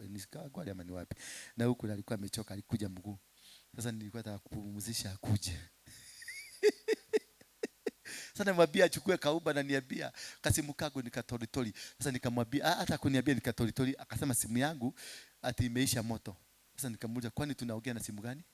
ni Kawangware ama ni wapi? Na huko alikuwa amechoka, alikuja mguu. Sasa nilikuwa nataka kupumzisha akuje. Sasa namwambia achukue kauba na niambia kasimu kangu ni katolitori. Sasa nikamwambia, hata kuniambia ni katolitori, akasema simu yangu ati imeisha moto. Sasa nikamuuliza, kwani tunaongea na simu gani?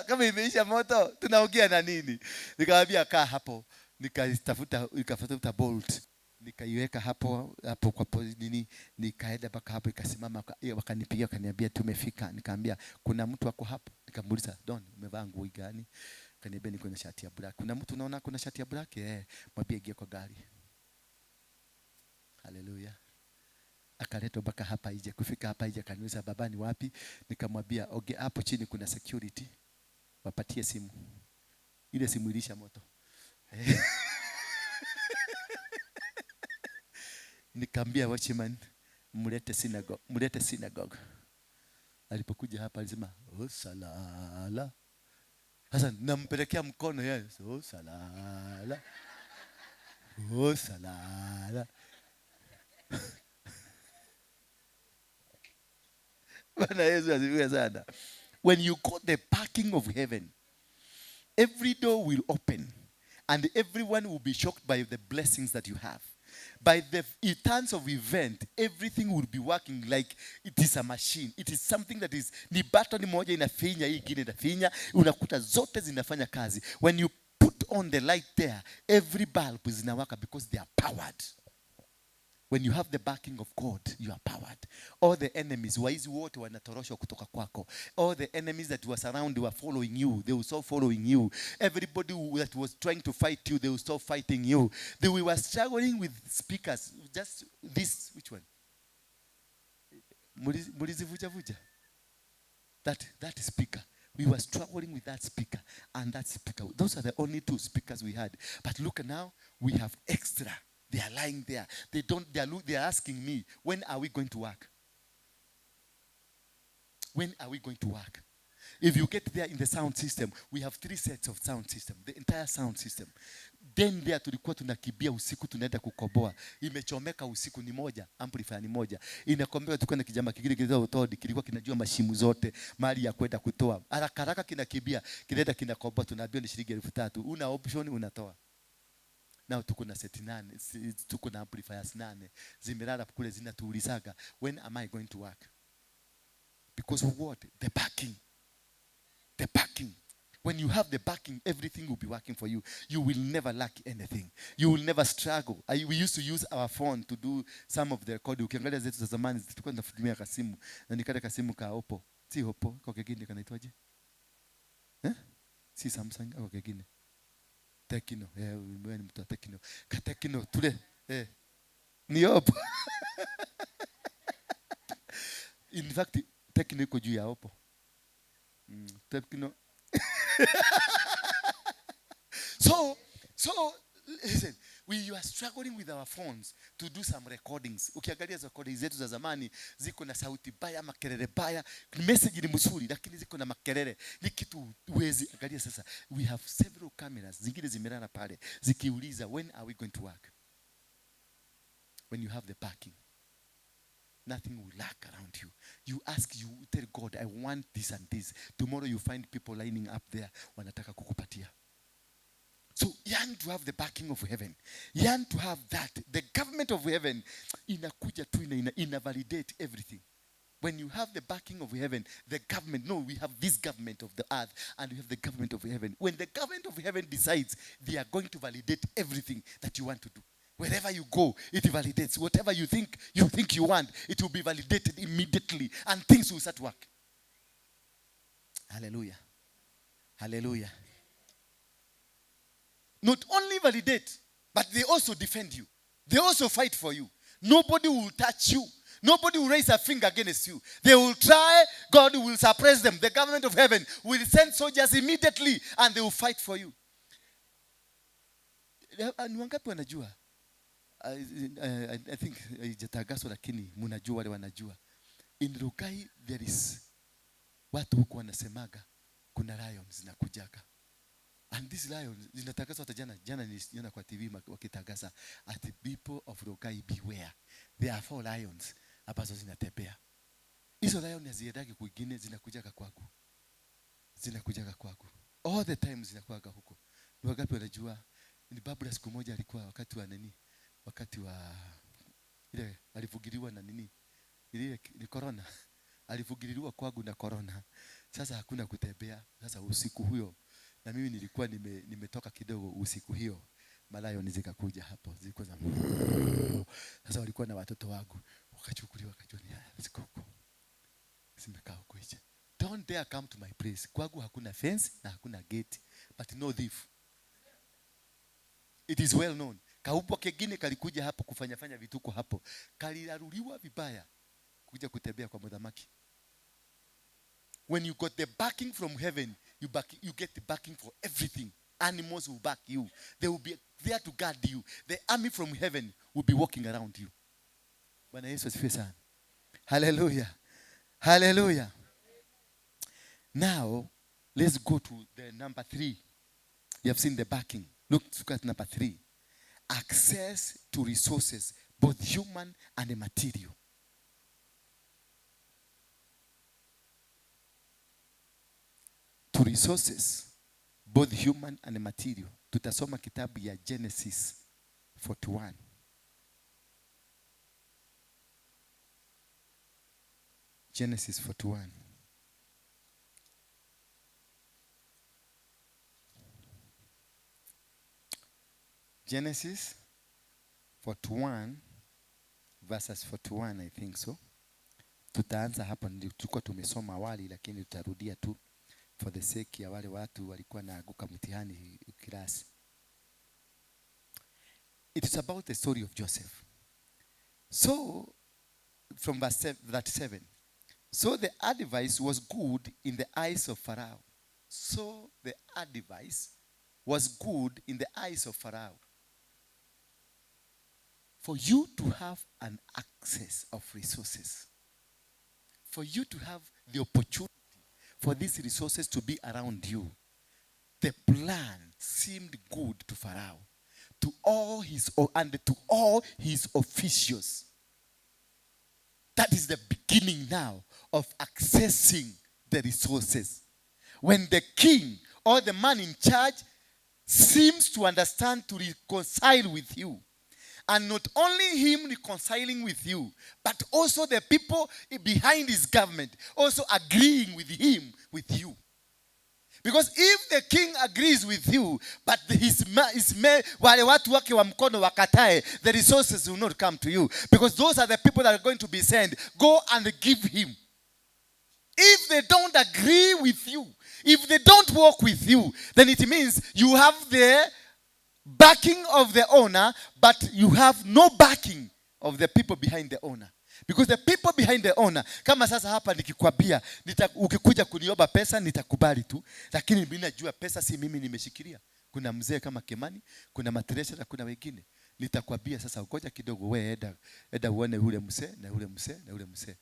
Kama imeisha moto tunaongea na nini? Nikamwambia kaa hapo. Nikafuta bolt. Nikaiweka hapo, hapo kwa nini, nikaenda mpaka hapo ikasimama, wakanipigia wakaniambia tumefika. Nikamwambia kuna mtu ako hapo? Nikamuuliza, Don, umevaa nguo gani? Akaniambia niko na shati ya black. Kuna mtu unaona kuna shati ya black? Mwambie ingia kwa gari. Hallelujah. Akaletwa mpaka hapa ije. Kufika hapa ije akaniuliza baba ni wapi? Nikamwambia oge hapo chini kuna security. Wapatie simu. Ile simu ilisha moto. Nikamwambia watchman, mlete synagogue, mlete synagogue. Alipokuja hapa alisema, oh, salala. Sasa nampelekea mkono yeye. So salala. Oh salala. Bwana Yesu asifiwe sana. When you got the backing of heaven, every door will open and everyone will be shocked by the blessings that you have. By the turns of event, everything will be working like it is a machine. It is something that is, ni button moja inafinya, hii ingine inafinya, unakuta zote zinafanya kazi. When you put on the light there, every bulb zinawaka because they are powered. When you have the backing of God, you are powered. All the enemies, waizi wote wanatoroshwa kutoka kwako. All the enemies that were surrounded were following you. They will stop following you. Everybody that was trying to fight you, they will stop fighting you. They were struggling with speakers. Just this, which one? Mulizivuja vuja. That speaker. We were struggling with that speaker and that speaker. Those are the only two speakers we had. But look now, we have extra. They are lying there. They don't. They are. They are asking me, when are we going to work? When are we going to work? If you get there in the sound system, we have 3 sets of sound system, the entire sound system. Then there tulikuwa tunakibia usiku, tunaenda kukoboa. Imechomeka usiku ni moja, amplifier ni moja. Inakombewa, tulikuwa na kijama kingine kinaitwa Utodi, kilikuwa kinajua mashimu zote, mali ya kwenda kutoa. Haraka haraka kinakibia, kinaenda kinakoboa, tunaambiwa ni shilingi 3,000. Una option unatoa. Now tuko na set 8, tuko na amplifiers 8. Zimelala kule zinatuulizaga, when am I going to work? Because of what? The backing. The backing. When you have the backing, everything will be working for you. You will never lack anything. You will never struggle. We used to use our phone to do some of the recording. Ukiangalia zetu za zamani, tulikuwa tunatumia kasimu. Na nikale kasimu ka Oppo. Si Oppo, kwa kingine kanaitwaje? Si Samsung, kwa kingine. Tecno. Wewe ni mtu wa Tecno. Ka Tecno tule. Ni Oppo. In fact, Tecno iko juu ya Oppo. Tecno. So listen, we are struggling with our phones to do some recordings. Ukiangalia recordings zetu za zamani ziko na sauti baya, makelele baya. Message ni mzuri lakini ziko na makelele. Ni kitu huwezi angalia. Sasa we have several cameras, zingine zimelala pale zikiuliza when are we going to work? When you have the backing, nothing will lack around you. You ask, you tell God, I want this and this. Tomorrow you find people lining up there wanataka kukupatia. So yearn to have the backing of heaven. Yearn to have that. The government of heaven inakuja tu ina validate everything. When you have the backing of heaven, the government, no, we have this government of the earth and we have the government of heaven. When the government of heaven decides, they are going to validate everything that you want to do. Wherever you go, it validates. Whatever you think you want, it will be validated immediately and things will start work. Hallelujah. Hallelujah. Not only validate, but they also defend you. They also fight for you. Nobody will touch you. Nobody will raise a finger against you. They will try. God will suppress them. The government of heaven will send soldiers immediately and they will fight for you. Ni wangapi wanajua? I think haijatangazo lakini mnajua, wale wanajua. In Rukai there is watu huko wanasemaga kuna lions zinakujaga. And these lions zinatangazwa hata jana, jana niliona kwa TV wakitangaza at the people of Rukai beware. There are 4 lions ambazo zinatembea. Hizo lions haziendagi kwingine, zinakujaga kwangu. Zinakujaga kwangu. All the time zinakuaga huko. Ni wangapi wanajua? Ni Babla siku moja alikuwa wakati wa nini? Wakati wa ile alivugiliwa na nini? Ile ni corona. Alivugiliwa kwangu na corona. Sasa hakuna kutembea. Sasa usiku huyo na mimi nilikuwa nimetoka kidogo usiku hiyo. Malayo zikakuja hapo. Zilikuwa za sasa walikuwa na watoto wangu. Wakachukuliwa wakajua ni haya ziko huko. Zimekaa huko nje. Don't dare come to my place. Kwangu hakuna fence na hakuna gate, but no thief. It is well known. Kaubwa kengine kalikuja hapo kufanya fanya vituko hapo. Kaliraruliwa vibaya kuja kutembea kwa mudhamaki. When you got the backing from heaven, you get the backing for everything. Animals will back you. They will be there to guard you. The army from heaven will be walking around you. Bwana Yesu asifiwe sana. Hallelujah. Hallelujah. Now, Let's go to the number 3. You have seen the backing. Look at number 3. Access to resources, both human and material. To resources, both human and material. Tutasoma kitabu ya Genesis 41. Genesis 41. Genesis 41 verses 41, I think so. Tutaanza hapo, ndio tulikuwa tumesoma awali, lakini tutarudia tu for the sake ya wale watu walikuwa naanguka mtihani class. It is about the story of Joseph. So, from verse 37. So the advice was good in the eyes of Pharaoh. So the advice was good in the eyes of Pharaoh. For you to have an access of resources, for you to have the opportunity for these resources to be around you, the plan seemed good to Pharaoh, to all his and to all his officials. That is the beginning now of accessing the resources. When the king or the man in charge seems to understand to reconcile with you, and not only him reconciling with you, but also the people behind his government also agreeing with him, with you. Because if the king agrees with you, but his wale watu wake wa mkono wakatae, the resources will not come to you. Because those are the people that are going to be sent. Go and give him. If they don't agree with you, if they don't work with you, then it means you have the backing of the owner, but you have no backing of the people behind the owner. Because the people behind the owner, kama sasa hapa nikikwambia, ukikuja kuniomba pesa nitakubali tu, lakini mimi najua pesa si mimi nimeshikilia. Kuna mzee kama Kimani, kuna Matresha na kuna wengine. Nitakwambia sasa ngoja kidogo, wewe enda uone yule mzee na yule mzee na yule mzee.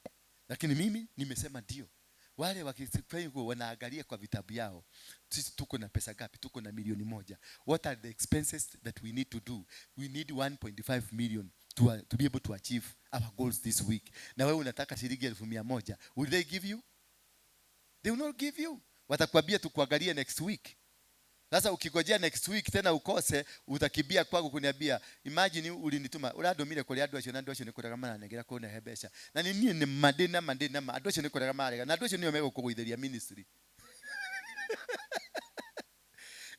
Lakini mimi nimesema ndio. Wale wakifanya wanaangalia kwa vitabu yao. Sisi tuko na pesa gapi? Tuko na milioni 1. What are the expenses that we need to do? We need 1.5 million to be able to achieve our goals this week. Na wewe unataka shilingi 100,000. Will they give you? They will not give you. Watakwambia tukuangalie next week. Sasa ukigojea next week tena ukose, utakimbia kwangu kuniambia, imagine ulinituma, urandomire kuri andu acio na andu acio ni kurega maranegera kunehe mbeca. Na ni nie ni madina madina ma andu acio ni kurega marega, na andu acio nio megukugwithiria ministry.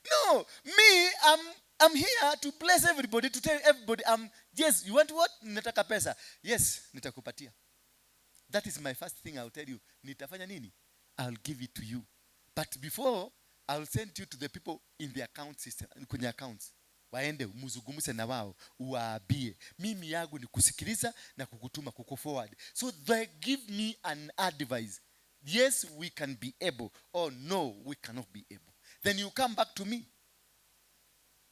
No, me, I'm here to bless everybody, to tell everybody, yes, you want what? Nataka pesa. Yes, nitakupatia. That is my first thing I'll tell you. Nitafanya nini? I'll give it to you. But before, I'll send you to the people in the account system, kwenye accounts. Waende, muzungumze na wao, uwaambie. Mimi yangu ni kusikiliza na kukutuma, kukuforward. So they give me an advice. Yes, we can be able, or no, we cannot be able. Then you come back to me.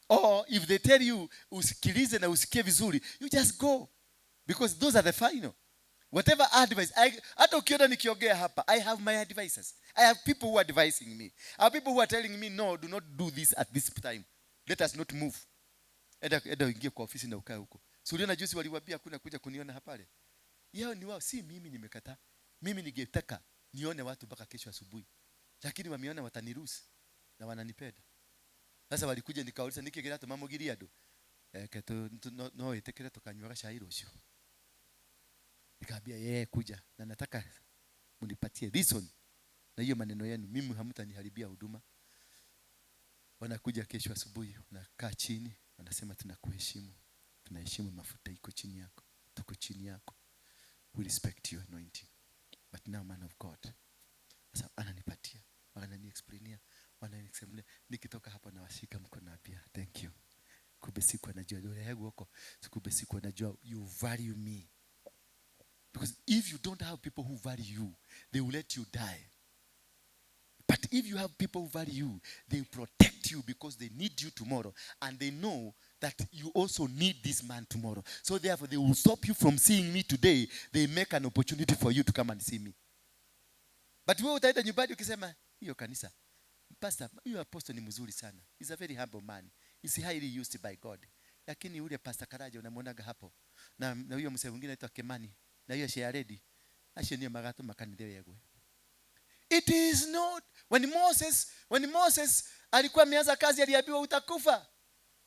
Or if they tell you, usikilize na usikie vizuri, you just go. Because those are the final. Whatever advice, hata ukiona nikiongea hapa, I have my advisors. I have people who are advising me. I have people who are telling me, no, do not do this at this time. Let us not move. Enda uingie kwa ofisi na ukae huko. Si uliona juzi waliwaambia hakuna kuja kuniona hapa pale? Yao ni wao, si mimi nimekataa. Mimi ningetaka nione watu mpaka kesho asubuhi. Lakini wameona wataniruhusu na wananipenda. Sasa walikuja nikauliza niki kirato mamugiria andu. Keto no itekere tukanywa cai rucio. Nikaambia yeye kuja na nataka mnipatie reason na hiyo maneno yenu, mimi hamtaniharibia huduma. Wanakuja kesho asubuhi, wanakaa chini, wanasema tunakuheshimu. Tunaheshimu mafuta iko chini yako. Tuko chini yako. We respect your anointing. But now, man of God. Sasa ananipatia, wananiexplainia, wananiexplainia. Nikitoka hapa nawashika mkono naambia thank you. Kumbe siku anajua dole yangu huko. Kumbe siku anajua you value me. Because if you don't have people who value you, they will let you die. But if you have people who value you, they will protect you because they need you tomorrow. And they know that you also need this man tomorrow. So therefore, they will stop you from seeing me today. They make an opportunity for you to come and see me. But wewe utaenda nyumbani ukisema, hiyo kanisa, Pastor, huyu apostle ni mzuri sana. He's a very humble man. He's highly used by God. Lakini yule Pastor Karaja unamwonaga hapo. Na huyo mzee mwingine anaitwa Kimani. Na hiyo Shea Lady. Acio nio magatũma kanitha ĩyo. It is not when Moses alikuwa ameanza kazi, aliambiwa, "Utakufa.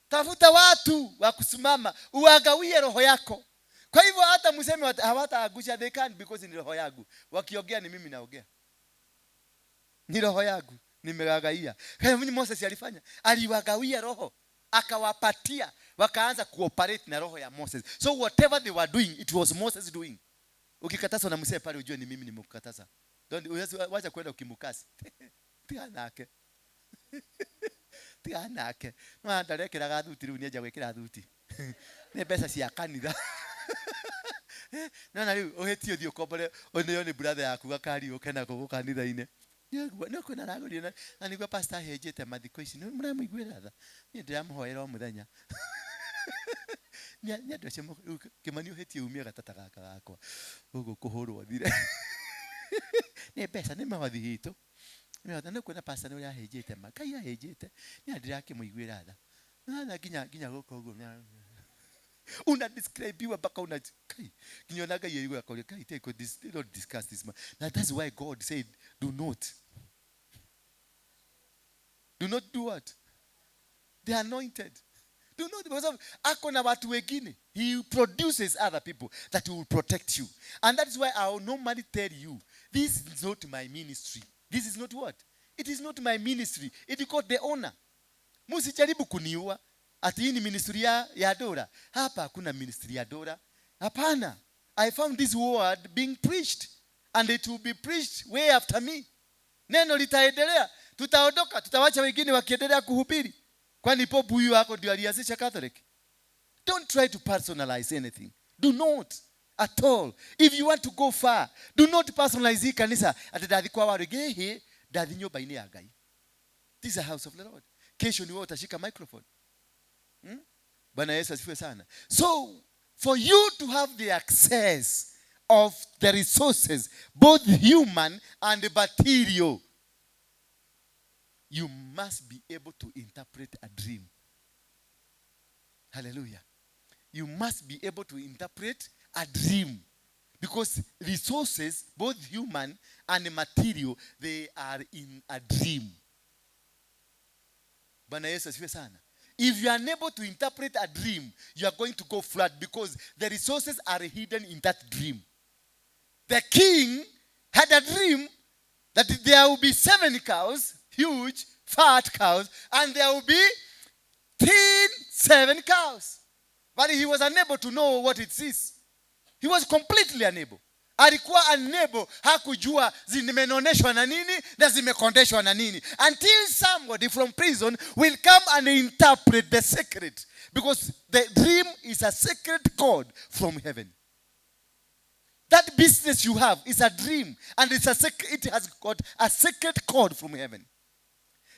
Tafuta watu wa kusimama, uwagawie roho yako." Kwa hivyo hata mseme hawataangusha, they can't, because ni roho yangu. Wakiongea ni mimi naongea. Ni roho yangu nimewagawia. Kwa nini Moses alifanya? Aliwagawia roho, akawapatia, wakaanza kuoperate na roho ya Moses. So whatever they were doing, it was Moses doing. Ukikatazwa na msee pale, ujue ni mimi nimekukataza. Don't wacha kwenda ukimukasi. Tiga nake. Tiga nake. No ndarekĩraga thuti, rĩu nĩenja gwĩkĩra thuti. Nĩ mbeca cia kanitha. No na rĩu ũhĩtie ũthiĩ ũkombore ũneo nĩ brother yaku gakari ũke nako gũkũ kanitha-inĩ. Nĩ kwĩna aragũrire na nĩguo pastor ahĩnjĩte mathikũ ici. Nĩ mũramũiguĩra tha. Niĩ ndĩramũhoera o mũthenya. Nĩ andũ acio rĩu Kĩmani ũhĩtie umie gatata gaka gakwa. Ũguo kũhũrwo thire. Nĩ mbeca, nĩ mawathi witũ. Nĩ kwĩna pastor nĩ ũrĩa ahĩnjĩte ma. Ngai ahĩnjĩte. Nĩ ndĩrakĩmũiguĩra tha. Na nginya gũkũ ũguo. Una describiwa mpaka una kai nginya ona Ngai aigua akauria, "Kai, take this, don't discuss this man." Now that's why God said, "Do not. Do not do what? The anointed. Do not," because of ako na watu wengine. He produces other people that will protect you. And that is why I will normally tell you, this is not my ministry. This is not what? It is not my ministry. It is called the owner. Msijaribu kuniua ati hii ni ministry ya Dora. Hapa hakuna ministry ya Dora. Hapana. I found this word being preached and it will be preached way after me. Neno litaendelea. Tutaondoka, tutawacha wengine wakiendelea kuhubiri. Kwani Pope huyu wako ndio alianzisha Catholic? Don't try to personalize anything. Do not at all. If you want to go far, do not personalize hii kanisa ati ndathi kwa waru gehe, ndathi nyũmba-inĩ ya Ngai. This is a house of the Lord. Kesho ni wewe utashika microphone. Bwana Yesu asifiwe sana. So, for you to have the access of the resources, both human and material, you must be able to interpret a dream. Hallelujah. You must be able to interpret a dream. Because resources, both human and material, they are in a dream. Bwana Yesu asifiwe sana. If you are unable to interpret a dream, you are going to go flat because the resources are hidden in that dream. The king had a dream that there will be seven cows, huge, fat cows, and there will be thin seven cows. But he was unable to know what it is. He was completely unable. Alikuwa unable, hakujua zimenoneshwa na nini na zimekondeshwa na nini. Until somebody from prison will come and interpret the secret. Because the dream is a secret code from heaven. That business you have is a dream, and it has got a secret code from heaven.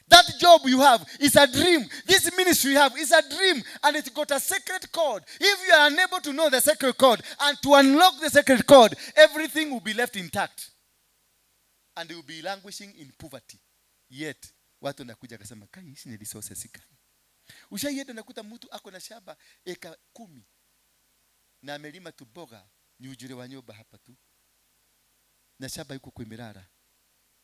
That job you have is a dream. This ministry you have is a dream, and it's got a secret code. If you are unable to know the secret code and to unlock the secret code, everything will be left intact. And you will be languishing in poverty. Yet, watu wanakuja akasema, "Kai, hizi ni resources kai." Ushaienda nakuta mtu ako na shamba eka 10 na amelima tu mboga nyujure wa nyumba hapa tu, na shamba iko kuimirara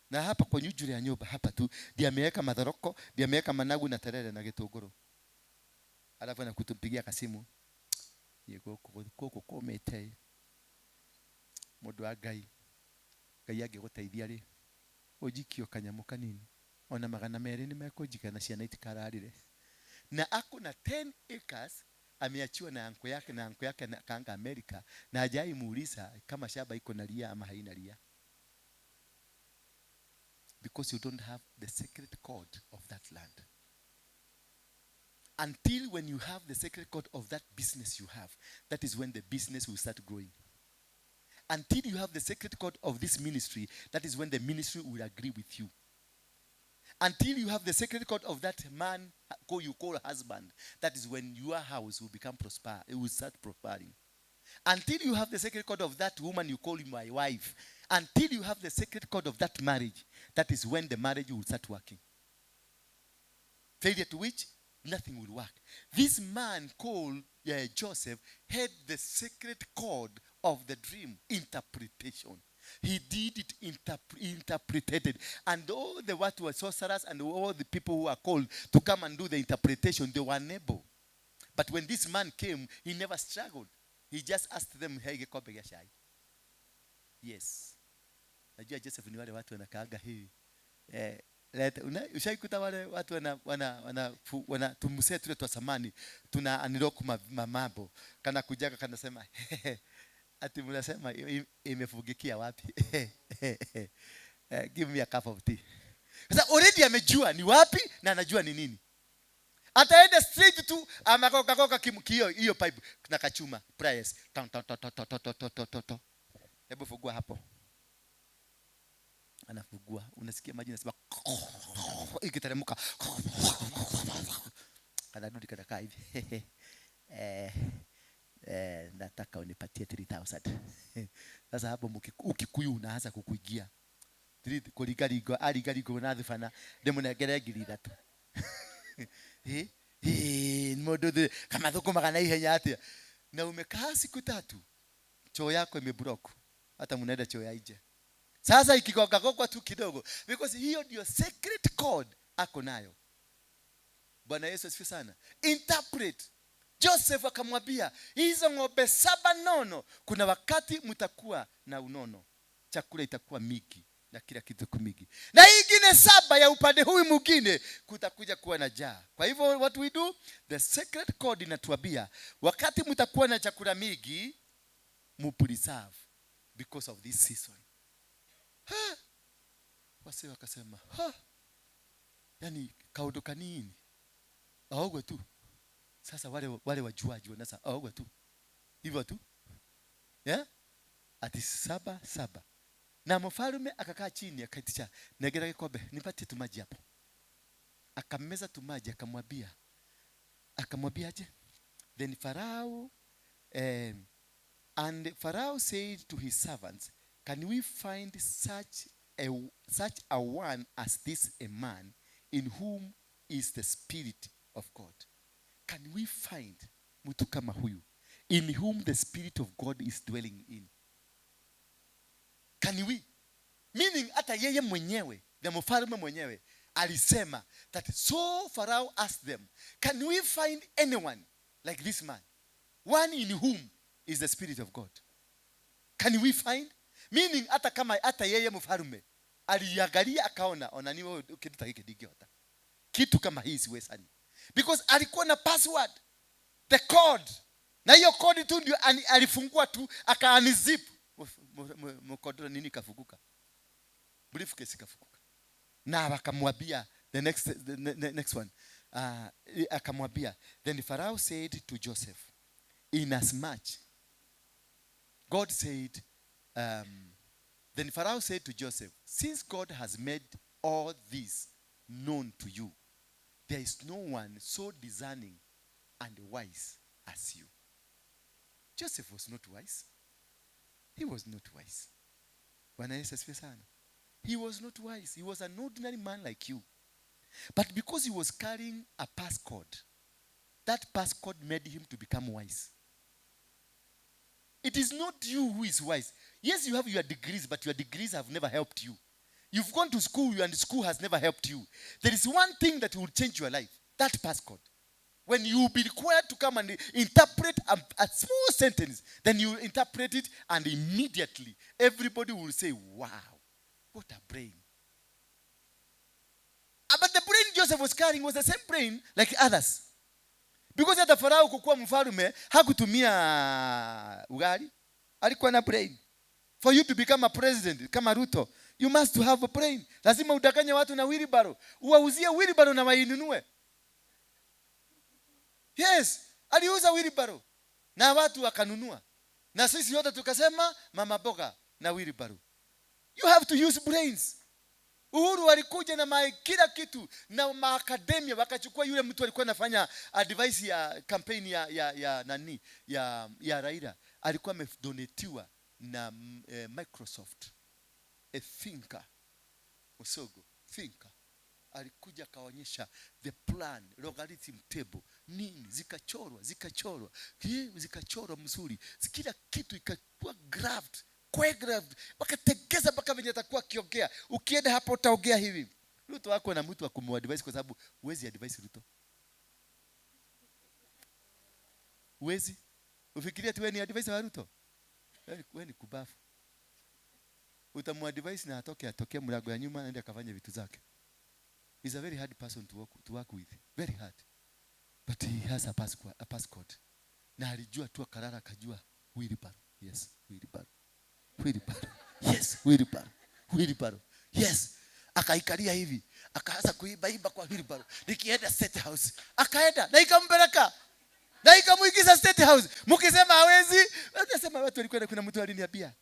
na hapa kwa nyujure ya nyumba hapa tu ndiye ameweka mathoroko, ndiye ameweka managu na terere na gĩtũngũrũ, alafu anakutumpigia kasimu, "Niĩ gũkũ kũmĩte, mũndũ wa Ngai, Ngai angĩgũteithia rĩ, ũnjikio kanyamũ kanini, ona 200 nĩ mekũnjika na ciana itikararĩre." Na ako na 10 acres ameachiwa na anko yake, na anko yake kanga Amerika, na hajai muuliza kama shamba iko na ria ama haina ria, because you don't have the secret code of that land. Until when you have the secret code of that business you have, that is when the business will start growing. Until you have the secret code of this ministry, that is when the ministry will agree with you. Until you have the secret code of that man who you call husband, that is when your house will become prosper. It will start prospering. Until you have the secret code of that woman you call my wife, until you have the secret code of that marriage, that is when the marriage will start working. Failure to which nothing will work. This man called Joseph had the secret code of the dream interpretation. He did it interpreted. And all the what were sorcerers and all the people who are called to come and do the interpretation, they were unable. But when this man came, he never struggled. He just asked them, "Hey, gikombe gĩa cai." Yes. Najua Joseph ni wale watu wanakaaga hivi. Ushaikuta wale watu wana tumusee tule twa samani tuna unlock mambo kana kujaga kanasema, ati mnasema imefungikia wapi? Give me a cup of tea. Sasa already amejua ni wapi na anajua ni nini. Ataenda straight tu amakoka koka kio hiyo pipe na kachuma pliers. Ton, ton, ton, ton, ton, ton, ton, ton, ton, ton. Hebu fungua hapo. Anafungua, unasikia maji nasema ikiteremka. Kanarudi kanakaa hivi. Nataka unipatie 3000. Sasa hapo ukikuyu unaanza kukuingia. Kũringaringwo aringaringwo na thibana ndĩmũnengere 3,000. Mũndũ kama thũkũmaga na ihenya atĩa na umekaa siku 3, choo yako imeblock, hata mnaenda choo ya nje sasa ikigonga gongwa tu kidogo, because hiyo ndio secret code ako nayo. Bwana Yesu asifiwe sana. Interpret. Joseph akamwambia hizo ng'ombe 7 nono, kuna wakati mtakuwa na unono, chakula itakuwa mingi na kila kitu mingi, na ingine 7 ya upande huyu mwingine kutakuja kuwa na njaa. Kwa hivyo what we do, the secret code inatuambia wakati mtakuwa na chakula mingi, mupreserve because of this season. Ha! Wase wakasema, ha! Yani kaundu kanini aogwe tu. Sasa wale wajuaji wanasema aogwe tu hivyo tu, yeah? Ati 7 7. Na mfalme akakaa chini akaitisha, negera kikombe, nipatie tu maji hapo. Akameza tu maji, akamwambia. Akamwambia aje? Then Pharaoh, and Pharaoh said to his servants, can we find such a one as this, a man in whom is the Spirit of God? Can we find mtu kama huyu in whom the Spirit of God is dwelling in? Can we? Meaning hata yeye mwenyewe, the mfalme mwenyewe alisema that so Pharaoh asked them, can we find anyone like this man? One in whom is the Spirit of God. Can we find? Meaning hata kama hata yeye mfalme aliangalia akaona, ona ni wewe kitu hiki ndingĩhota. Kitu kama hii siwezani. Because alikuwa na password, the code. Na hiyo code tu ndio alifungua tu akaunzip. Mkodoro nini kafunguka? Briefcase kafunguka. Na akamwambia the next one. Akamwambia, then Pharaoh said to Joseph, inasmuch God said, then Pharaoh said to Joseph, since God has made all this known to you, there is no one so discerning and wise as you. Joseph was not wise. He was not wise. Bwana Yesu asifiwe sana. He was not wise. He was an ordinary man like you. But because he was carrying a passcode, that passcode made him to become wise. It is not you who is wise. Yes, you have your degrees, but your degrees have never helped you. You've gone to school and school has never helped you. There is one thing that will change your life, that passcode. When you will be required to come and interpret a small sentence, then you interpret it and immediately everybody will say, wow, what a brain. But the brain Joseph was carrying was the same brain like others. Because hata Farao kukuwa mfalme hakutumia ugali, alikuwa na brain. For you to become a president kama Ruto, you must have a brain. Lazima udanganye watu na wheelbarrow. Uwauzie wheelbarrow na wainunue. Yes, aliuza wheelbarrow na watu wakanunua. Na sisi wote tukasema mama boga na wheelbarrow. You have to use brains. Uhuru alikuja na kila kitu na maakademia wakachukua yule mtu alikuwa anafanya advice ya campaign ya Raila. Alikuwa amedonatiwa na Microsoft. A thinker. Osogo, thinker. Alikuja akaonyesha the plan, logarithm table, nini, zikachorwa, zikachorwa, hii zikachorwa mzuri, kila kitu ikakuwa graphed, choreographed, wakategeza mpaka venye atakuwa akiongea. Ukienda hapo utaongea hivi. Ruto wako na mtu wa kumuadvise, kwa sababu huwezi advise Ruto. Huwezi. Ufikirie ati wewe ni advisor wa Ruto? Wewe ni kubafu. Utamuadvise na atoke, atokee mlango ya nyuma aende akafanye vitu zake. He's a very hard person to work with. Very hard. But he has a passcode. Na alijua tu akalala akajua wheelbarrow. Yes, wheelbarrow. Wheelbarrow. Yes, wheelbarrow. Wheelbarrow. Yes. Akaikalia hivi. Akaanza kuimba imba kwa wheelbarrow. Nikienda State House. Akaenda na ikampeleka. Na ikamuingiza State House. Mkisema hawezi, nasema watu walikuwa, kuna mtu aliniambia.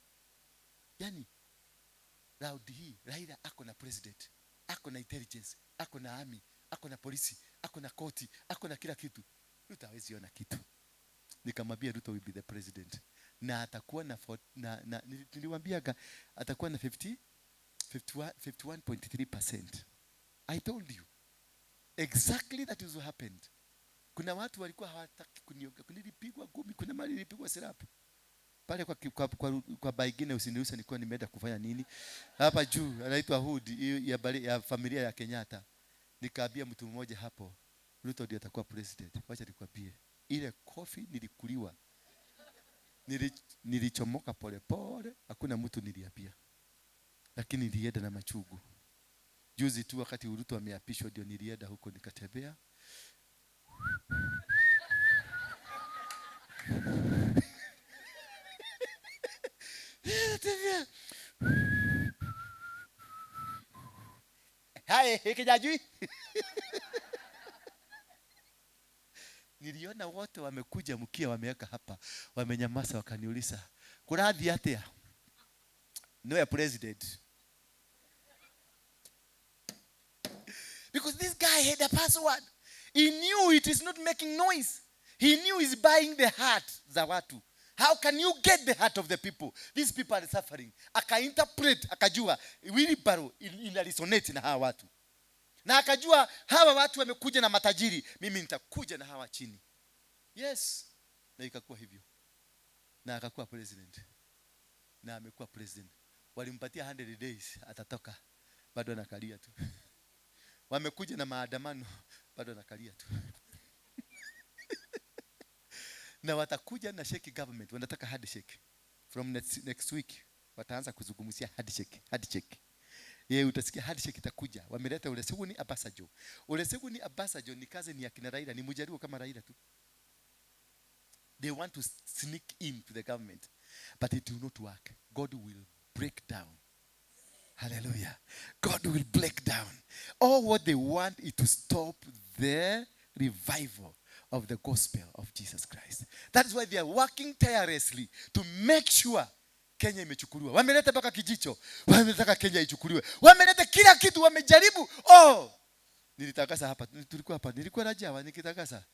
Yaani round hii Raila ako na president, ako na intelligence, ako na army, ako na polisi, ako na koti, ako na kila kitu. Ruto hawezi ona kitu. Nikamwambia Ruto will be the president. Na atakuwa na, na niliwaambiaga atakuwa na 50 51 51.3%. I told you. Exactly that is what happened. Kuna watu walikuwa hawataki kunioga. Nilipigwa ngumi, kuna mahali nilipigwa slap. Pale kwa baigine usiniruhusu nilikuwa nimeenda kufanya nini? Hapa juu anaitwa Hood ya familia ya Kenyatta. Nikaambia mtu mmoja hapo, Ruto ndiye atakuwa president. Wacha nikwambie, ile kofi nilikuliwa. Nilichomoka pole pole, hakuna mtu niliambia. Lakini nilienda na machungu. Juzi tu wakati Ruto ameapishwa ndio nilienda huko nikatembea. Natembea. Hai, Kinyanjui. Niliona wote wamekuja mkia wameweka hapa, wamenyamaza wakaniuliza, kurathi atia? Niwe president. Because this guy had a password. He knew it is not making noise. He knew he's buying the heart za watu. How can you get the heart of the people? These people are suffering. Akainterpret, akajua wheelbarrow ina resonate na hawa watu. Na akajua hawa watu wamekuja na matajiri, mimi nitakuja na hawa chini. Yes. Na ikakuwa hivyo. Na akakuwa president. Na amekuwa president. Walimpatia 100 days atatoka. Bado anakalia tu. Wamekuja na maandamano, bado anakalia tu. Na watakuja na shake government, wanataka handshake. From next week wataanza kuzungumzia handshake, handshake. Yeye utasikia handshake itakuja. Wameleta Olusegun Obasanjo. Olusegun Obasanjo ni kazi ni ya kina Raila, ni mjaluo kama Raila tu. They want to sneak into the government, but it will not work. God will break down. Hallelujah. God will break down. All what they want is to stop the revival of the gospel of Jesus Christ. That is why they are working tirelessly to make sure Kenya imechukuliwa. Wameleta mpaka kijicho. Wametaka Kenya ichukuliwe. Wameleta kila kitu, wamejaribu. Oh! Nilitangaza hapa, tulikuwa hapa, nilikuwa Rajawa nikitangaza.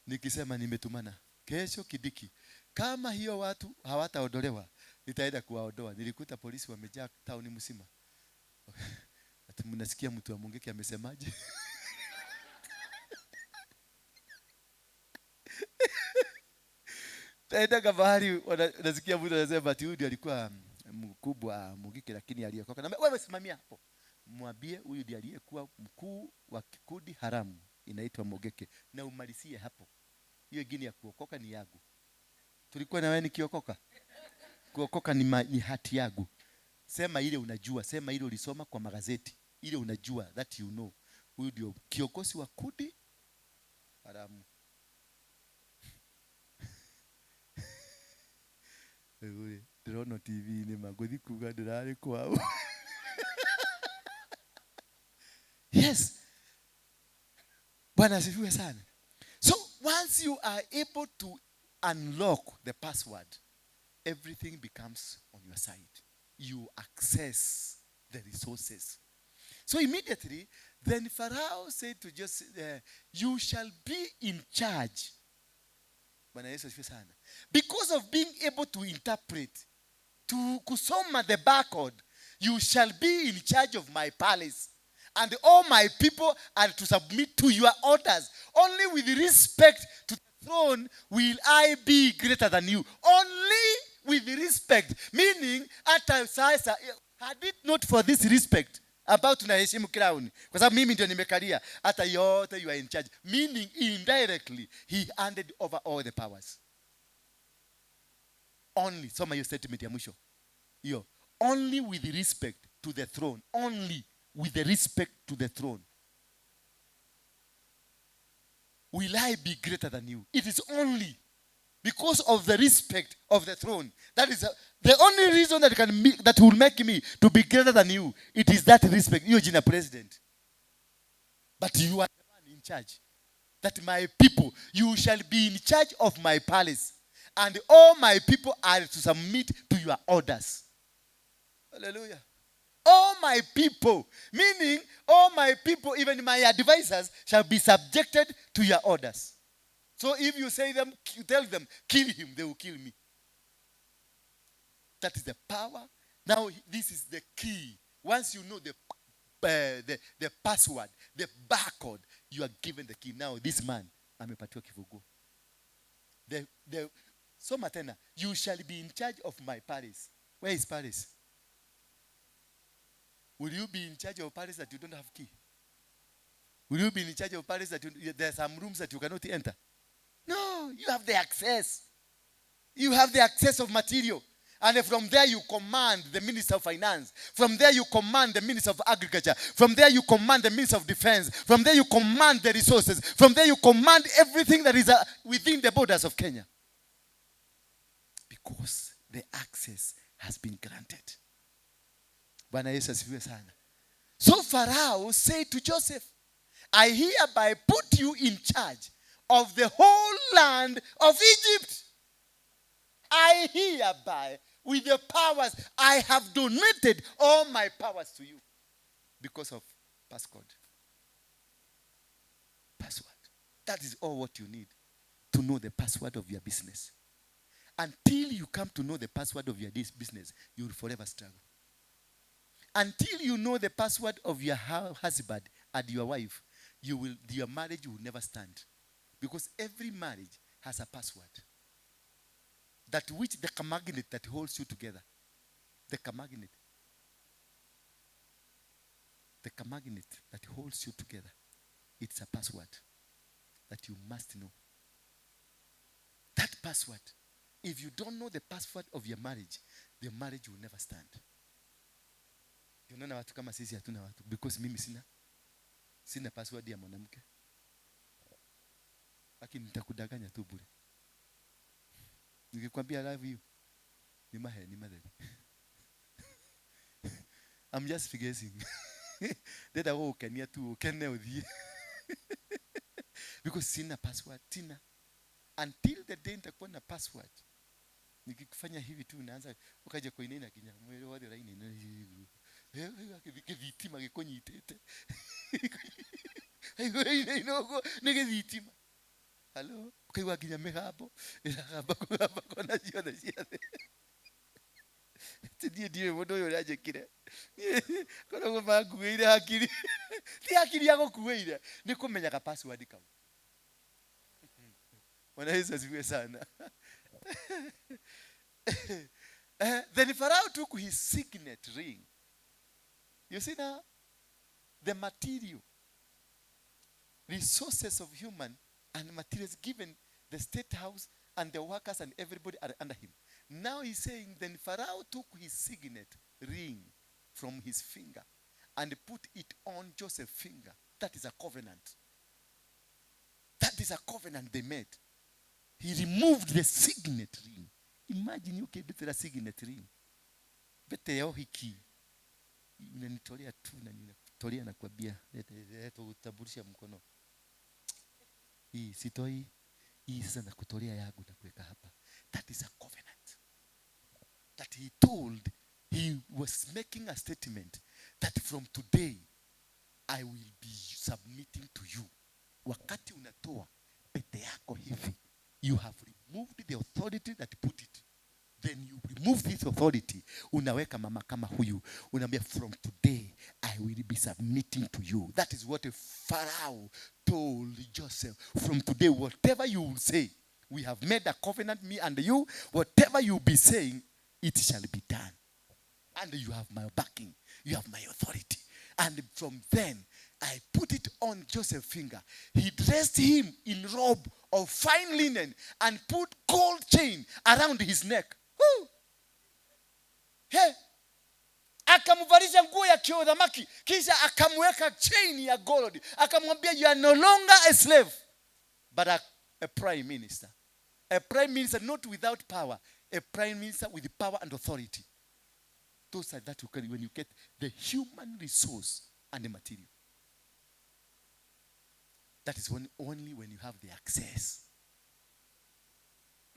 Nikisema nimetumana. Kesho Kidiki. Kama hiyo watu hawataondolewa, nitaenda kuwaondoa. Nilikuta polisi wamejaa town mzima. Ati mnasikia mtu wa Mungiki amesemaje? Taenda kabahari, nasikia mtu anasema ati huyu ndiye alikuwa mkubwa Mungiki lakini aliokoka. Na wewe simamia hapo. Mwambie huyu ndiye aliyekuwa mkuu wa kikundi haramu inaitwa Mungiki na umalizie hapo. Hiyo ingine ya kuokoka ni yangu. Tulikuwa na wewe nikiokoka. Kuokoka ni hati yangu. Sema ile unajua, sema ile ulisoma kwa magazeti, ile unajua that you know. Huyu ndio kiongozi wa kundi haramu. Rĩu ndĩrona TV-inĩ magũthiĩ kuga ndĩrarĩ kwao. Yes. Bwana asifiwe sana. So once you are able to unlock the password, everything becomes on your side. You access the resources. So immediately, then Pharaoh said to Joseph, you shall be in charge. Bwana Yesu asifiwe sana. Because of being able to interpret, to kusoma the barcode, you shall be in charge of my palace. And all my people are to submit to your orders. Only with respect to the throne will I be greater than you. Only with respect. Meaning, hata sasa, had it not for this respect, ambao tunaheshimu crown, kwa sababu mimi ndio nimekalia, hata yote you are in charge. Meaning, indirectly, he handed over all the powers. Only, soma hiyo statement ya mwisho. Hiyo. Only with respect to the throne. Only with the respect to the throne will I be greater than you. It is only because of the respect of the throne. That is the only reason that will make me to be greater than you. It is that respect. You jina president. But you are the one in charge. That my people, you shall be in charge of my palace. And all my people are to submit to your orders. Hallelujah. All my people, meaning all my people, even my advisors, shall be subjected to your orders. So if you say them, you tell them, kill him, they will kill me. That is the power. Now, this is the key. Once you know the password, the barcode, you are given the key. Now, this man, amepatiwa kifunguo. Soma tena, you shall be in charge of my palace. Where is palace? Will you be in charge of palace that you don't have key? Will you be in charge of palace that there are some rooms that you cannot enter? No, you have the access. You have the access of material. And from there you command the Minister of Finance. From there you command the Minister of Agriculture. From there you command the Minister of Defense. From there you command the resources. From there you command everything that is within the borders of Kenya. Because the access has been granted. Bwana Yesu asifiwe sana. So Pharaoh said to Joseph, I hereby put you in charge of the whole land of Egypt. I hereby, with the powers, I have donated all my powers to you because of passcode. Password. That is all what you need to know the password of your business. Until you come to know the password of your business, you will forever struggle. Until you know the password of your husband and your wife, your marriage will never stand. Because every marriage has a password. That which the magnet that holds you together. The magnet. The magnet that holds you together. It's a password that you must know. That password. If you don't know the password of your marriage, the marriage will never stand. Unaona watu kama sisi hatuna watu because mimi sina password ya mwanamke. Lakini nitakudanganya tu bure. Nikikwambia I love you, ni mahe, ni madheri. I'm just guessing. Ndenda gũgũkenia tu ũkene ũthiĩ. Because sina password, sina. Until the day nitakuwa na password. Nikikufanya hivi tu unaanza ukaja kuinena kinya mwili wothe ũrainaina. Gĩthitima gĩkũnyitĩte. Aigua ũguo nĩ gĩthitima. Hello, ukaigua nginya mĩgambo ĩragamba kũgamba kona ciothe ciothe. Ti niĩ ndiũĩ mũndũ ũyũ ũrĩa anjĩkire. Niĩ koragwo manguĩire hakiri. Ti hakiri ya gũkuĩire, nĩ kũmenyaga password kau. Bwana Yesu asifiwe sana. Then Pharaoh took his signet ring. You see now, the material, resources of human and materials given the state house and the workers and everybody are under him. Now he's saying, then Pharaoh took his signet ring from his finger and put it on Joseph's finger. That is a covenant. That is a covenant they made. He removed the signet ring. Imagine you can do the signet ring. Pete ya hiki. Unanitolea tu na ninakutolea na kuambia, leta utambulisha mkono. Hii sitoi. Hii sasa nakutolea yangu na kuweka hapa. That is a covenant. That he told, he was making a statement that from today I will be submitting to you. Wakati unatoa pete yako hivi, you have removed the authority that put it. Then you remove this authority. Unaweka mama kama huyu. Unaambia, from today, I will be submitting to you. That is what a Pharaoh told Joseph. From today, whatever you will say, we have made a covenant, me and you. Whatever you be saying, it shall be done. And you have my backing. You have my authority. And from then, I put it on Joseph's finger. He dressed him in robe of fine linen and put gold chain around his neck. Woo! Hey. Akamvalisha nguo ya kiodhamaki, kisha akamweka chain ya gold. Akamwambia, you are no longer a slave, but a prime minister. A prime minister not without power, a prime minister with power and authority. Those are that you can, when you get the human resource and the material. That is only when you have the access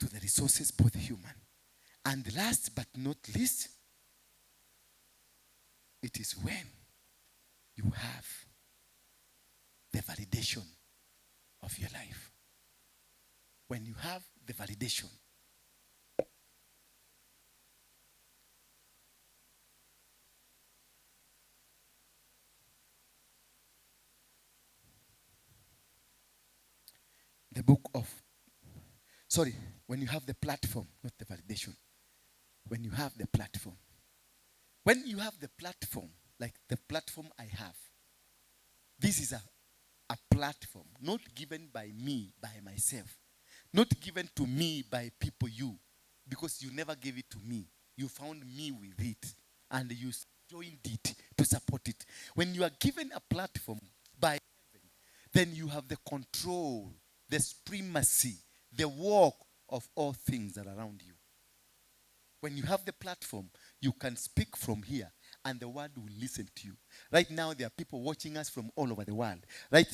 to the resources, both human. And last but not least, it is when you have the validation of your life. When you have the validation. The book of, sorry, when you have the platform, not the validation. When you have the platform. When you have the platform, like the platform I have, this is a platform not given by me, by myself. Not given to me by people you, because you never gave it to me. You found me with it, and you joined it to support it. When you are given a platform by heaven, then you have the control, the supremacy, the work of all things that are around you. When you have the platform, you can speak from here and the world will listen to you. Right now, there are people watching us from all over the world. Right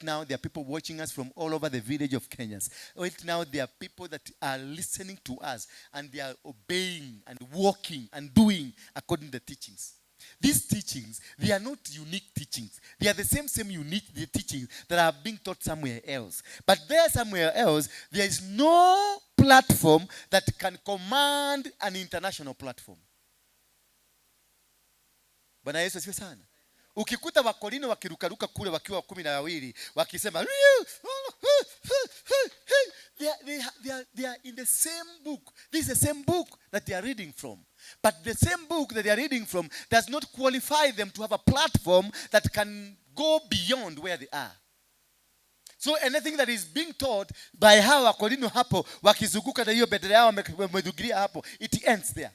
now, there are people watching us from all over the village of Kenya. Right now, there are people that are listening to us and they are obeying and walking and doing according to the teachings. These teachings, they are not unique teachings. They are the same unique teachings that are being taught somewhere else. But there somewhere else, there is no platform that can command an international platform. Bwana Yesu asifiwe sana. Ukikuta Wakorino wakirukaruka kule wakiwa 12 wakisema they are in the same book. This is the same book that they are reading from. But the same book that they are reading from does not qualify them to have a platform that can go beyond where they are. So anything that is being taught by hawa Wakorino hapo wakizunguka na hiyo bendera yao wamedhugiria hapo, it ends there.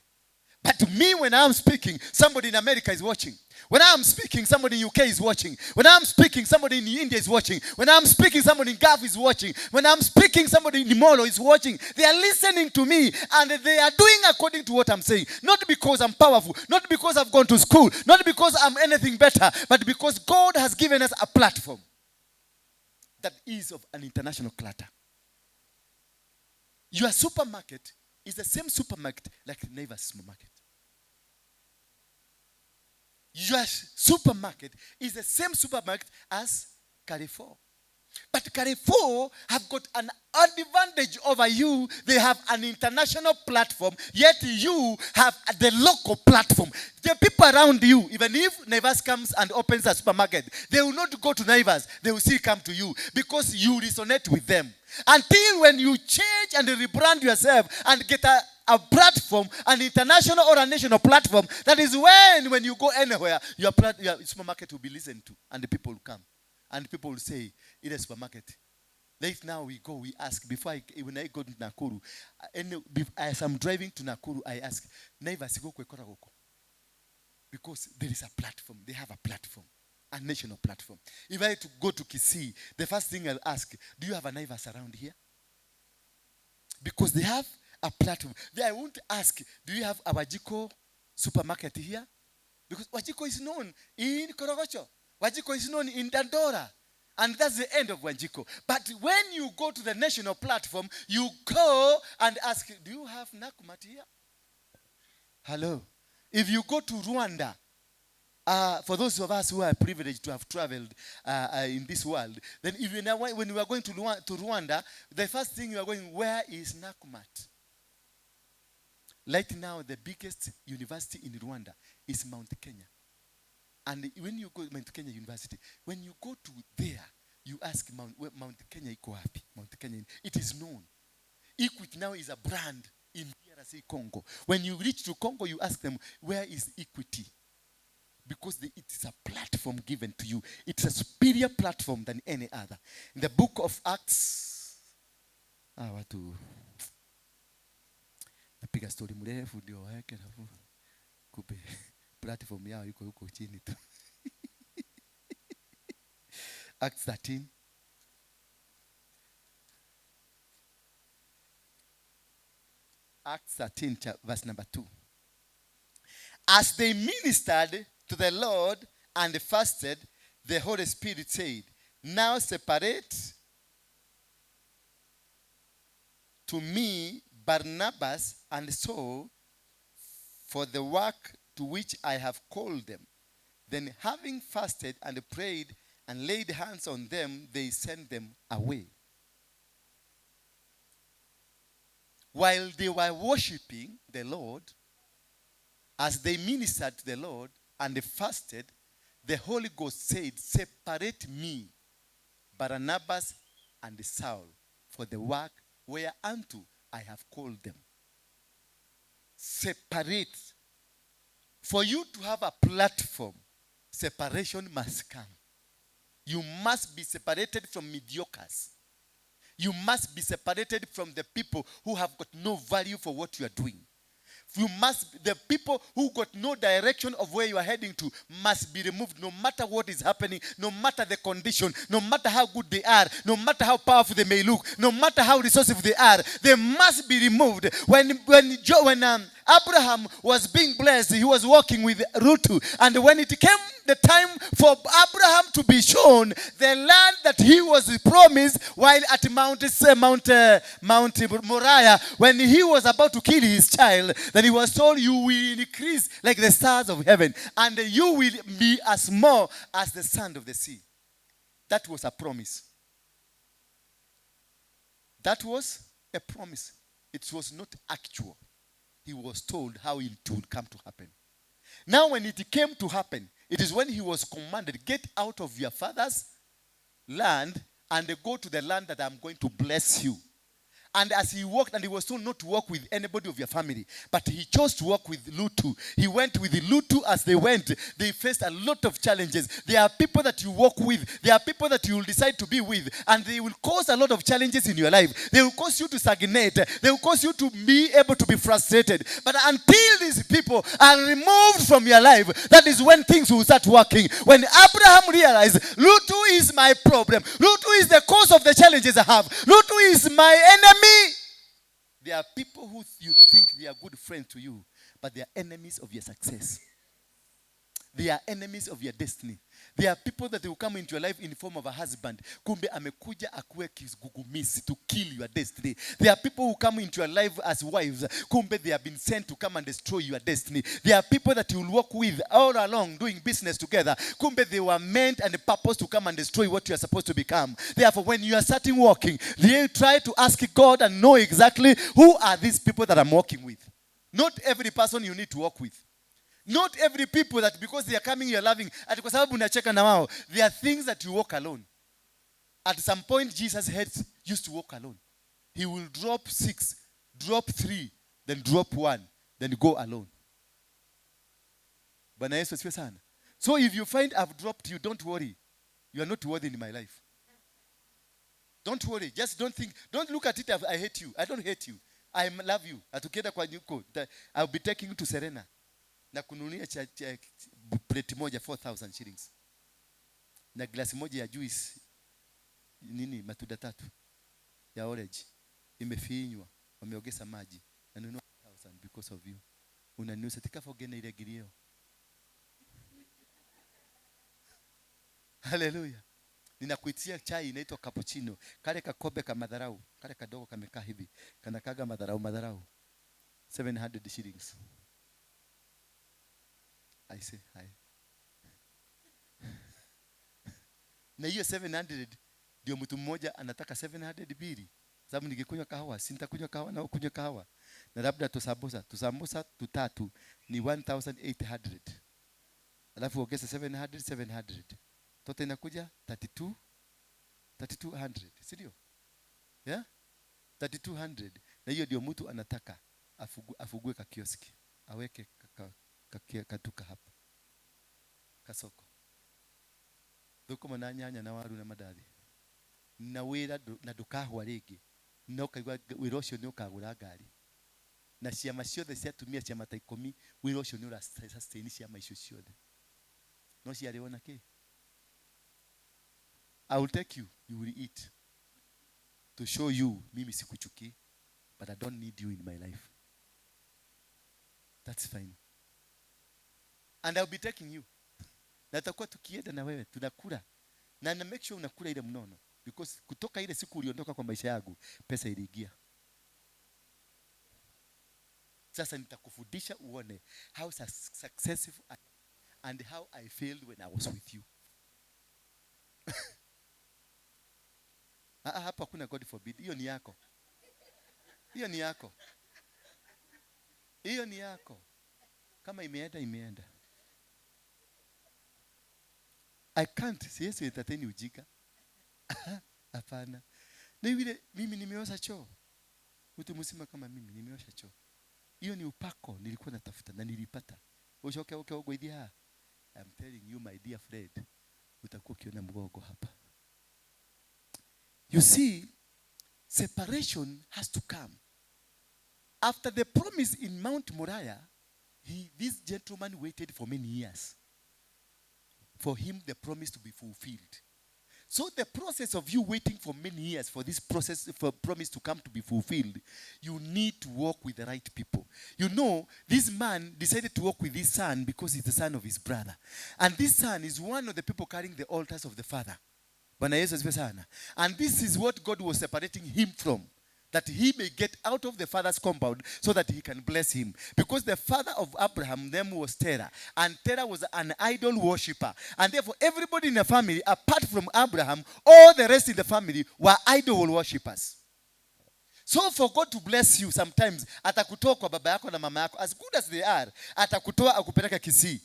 But me, when I'm speaking, somebody in America is watching. When I'm speaking, somebody in UK is watching. When I'm speaking, somebody in India is watching. When I'm speaking, somebody in Gulf is watching. When I'm speaking, somebody in Molo is watching. They are listening to me and they are doing according to what I'm saying. Not because I'm powerful, not because I've gone to school, not because I'm anything better, but because God has given us a platform that is of an international clutter. Your supermarket is the same supermarket like Naivas supermarket. Your supermarket is the same supermarket as Carrefour. But Carrefour have got an advantage over you. They have an international platform, yet you have the local platform. The people around you, even if Naivas comes and opens a supermarket, they will not go to Naivas. They will still come to you because you resonate with them. Until when you change and rebrand yourself and get a platform, an international or a national platform, that is when you go anywhere, your supermarket will be listened to and the people will come. And people will say, in a supermarket. Right now we go, we ask, when I go to Nakuru, as I'm driving to Nakuru, I ask, Naivas go kwe kora goko. Because there is a platform. They have a platform, a national platform. If I had to go to Kisii, the first thing I'll ask, do you have a Naivas around here? Because they have a platform. I won't ask, do you have a Wajiko supermarket here? Because Wajiko is known in Korogocho. Wajiko is known in Dandora. And that's the end of Wanjiko. But when you go to the national platform, you go and ask, do you have Nakumatt here? Hello. If you go to Rwanda, for those of us who are privileged to have traveled in this world, then if you now, when you are going to Rwanda, the first thing you are going, where is Nakumatt? Right now, the biggest university in Rwanda is Mount Kenya. And when you go to Mount Kenya University, when you go to there, you ask Mount Kenya iko wapi? Mount Kenya, it is known. Equity now is a brand in DRC Congo. When you reach to Congo, you ask them, where is Equity? Because it is a platform given to you. It's a superior platform than any other. In the book of Acts, watu napiga story mrefu ndio waeke alafu kumbe platform yao iko huko chini tu. Acts 13. Acts 13, verse number 2. As they ministered to the Lord and fasted, the Holy Spirit said, now separate to me Barnabas and Saul for the work to which I have called them. Then having fasted and prayed and laid hands on them, they sent them away. While they were worshiping the Lord, as they ministered to the Lord and they fasted, the Holy Ghost said, separate me, Barnabas and Saul, for the work whereunto I have called them. Separate. For you to have a platform, separation must come. You must be separated from mediocres. You must be separated from the people who have got no value for what you are doing. The people who got no direction of where you are heading to must be removed, no matter what is happening, no matter the condition, no matter how good they are, no matter how powerful they may look, no matter how resourceful they are, they must be removed. When Abraham was being blessed, he was walking with Ruth, and when it came the time for Abraham to be shown the land that he was promised while at Mount Moriah, when he was about to kill his child, then he was told, you will increase like the stars of heaven, and you will be as small as the sand of the sea. That was a promise. That was a promise. It was not actual. He was told how it would come to happen. Now when it came to happen, it is when he was commanded, get out of your father's land and go to the land that I'm going to bless you. And as he walked, and he was told not to walk with anybody of your family, but he chose to walk with Lutu. He went with Lutu. As they went, they faced a lot of challenges. There are people that you walk with. There are people that you will decide to be with, and they will cause a lot of challenges in your life. They will cause you to stagnate. They will cause you to be able to be frustrated. But until these people are removed from your life, that is when things will start working. When Abraham realized, Lutu is my problem. Lutu is the cause of the challenges I have. Lutu is my enemy. There are people who you think they are good friends to you, but they are enemies of your success. They are enemies of your destiny. There are people that will come into your life in the form of a husband. Kumbe amekuja akuwe kigugumisi to kill your destiny. There are people who come into your life as wives. Kumbe they have been sent to come and destroy your destiny. There are people that you will work with all along doing business together. Kumbe they were meant and purpose to come and destroy what you are supposed to become. Therefore, when you are starting working, you try to ask God and know exactly who are these people that I'm working with. Not every person you need to work with. Not every people that because they are coming, you are loving. Ati kwa sababu unacheka na wao. There are things that you walk alone. At some point, Jesus used to walk alone. He will drop 6, drop 3, then drop 1, then go alone. Bwana Yesu asifiwe sana. So if you find I've dropped you, don't worry. You are not worthy in my life. Don't worry. Just don't think. Don't look at it. I hate you. I don't hate you. I love you. Atukienda kwa nyuko, I'll be taking you to Serena. Na kununulia plate moja 4,000 shillings. Na glasi moja ya juice nini matunda tatu ya orange imefinywa, wameongeza maji. Nanunua 1,000 because of you. Unanusa tikafogena ile gilio. Hallelujah. Ninakuitia chai inaitwa cappuccino. Kale kakobe ka madharau, kale kadogo kamekaa hivi. Kanakaga madharau. 700 shillings. I say hi. Na hiyo 700 ndio mtu mmoja anataka 700 bili. Sababu ningekunywa kahawa, sitakunywa kahawa na ukunywa kahawa. Na labda tusambusa tutatu ni 1800. Alafu ongeza 700 700. Tote inakuja 3200, si ndio? Yeah? 3200. Na hiyo ndio mtu anataka afugue ka kioski, aweke kaduka hapa. Kasoko. Thũkũma na nyanya na waru na mandathi. Na wĩra na ndũkahwa rĩngĩ. Na ũkaigua wĩra ũcio nĩ ũkagũra ngari. Na ciama ciothe cia atumia ciama ta 10, wĩra ũcio nĩ ũra sustain ciama icio ciothe. No ciarĩo na kĩ? I will take you, you will eat. To show you, mimi sikuchuki, but I don't need you in my life. That's fine. And I'll be taking you. Na tutakuwa tukienda na wewe, tunakula. Na make sure unakula ile mnono. Because kutoka ile siku uliondoka kwa maisha yangu, pesa iliingia. Sasa nitakufundisha uone how successful I and how I failed when I was with you. Hapa hakuna God forbid. Hiyo ni yako. Hiyo ni yako. Hiyo ni yako. Kama imeenda, imeenda. I can't. Siwezi entertain ujika. Hapana. Na vile mimi nimeosha choo. Mtu mzima kama mimi nimeosha choo. Hiyo ni upako nilikuwa natafuta na nilipata. Ushoke uke ugoithia. I'm telling you my dear friend, utakuwa ukiona mgongo hapa. You see, separation has to come. After the promise in Mount Moriah, this gentleman waited for many years for him the promise to be fulfilled. So the process of you waiting for many years for this process, for promise to come to be fulfilled, you need to walk with the right people. You know, this man decided to walk with his son because he's the son of his brother. And this son is one of the people carrying the altars of the father. Bwana Yesu asifiwe sana. And this is what God was separating him from, that he may get out of the father's compound so that he can bless him. Because the father of Abraham then was Terah. And Terah was an idol worshipper. And therefore everybody in the family, apart from Abraham, all the rest in the family were idol worshippers. So for God to bless you sometimes, atakutoa kwa baba yako na mama yako, as good as they are, atakutoa akupeleka Kisii,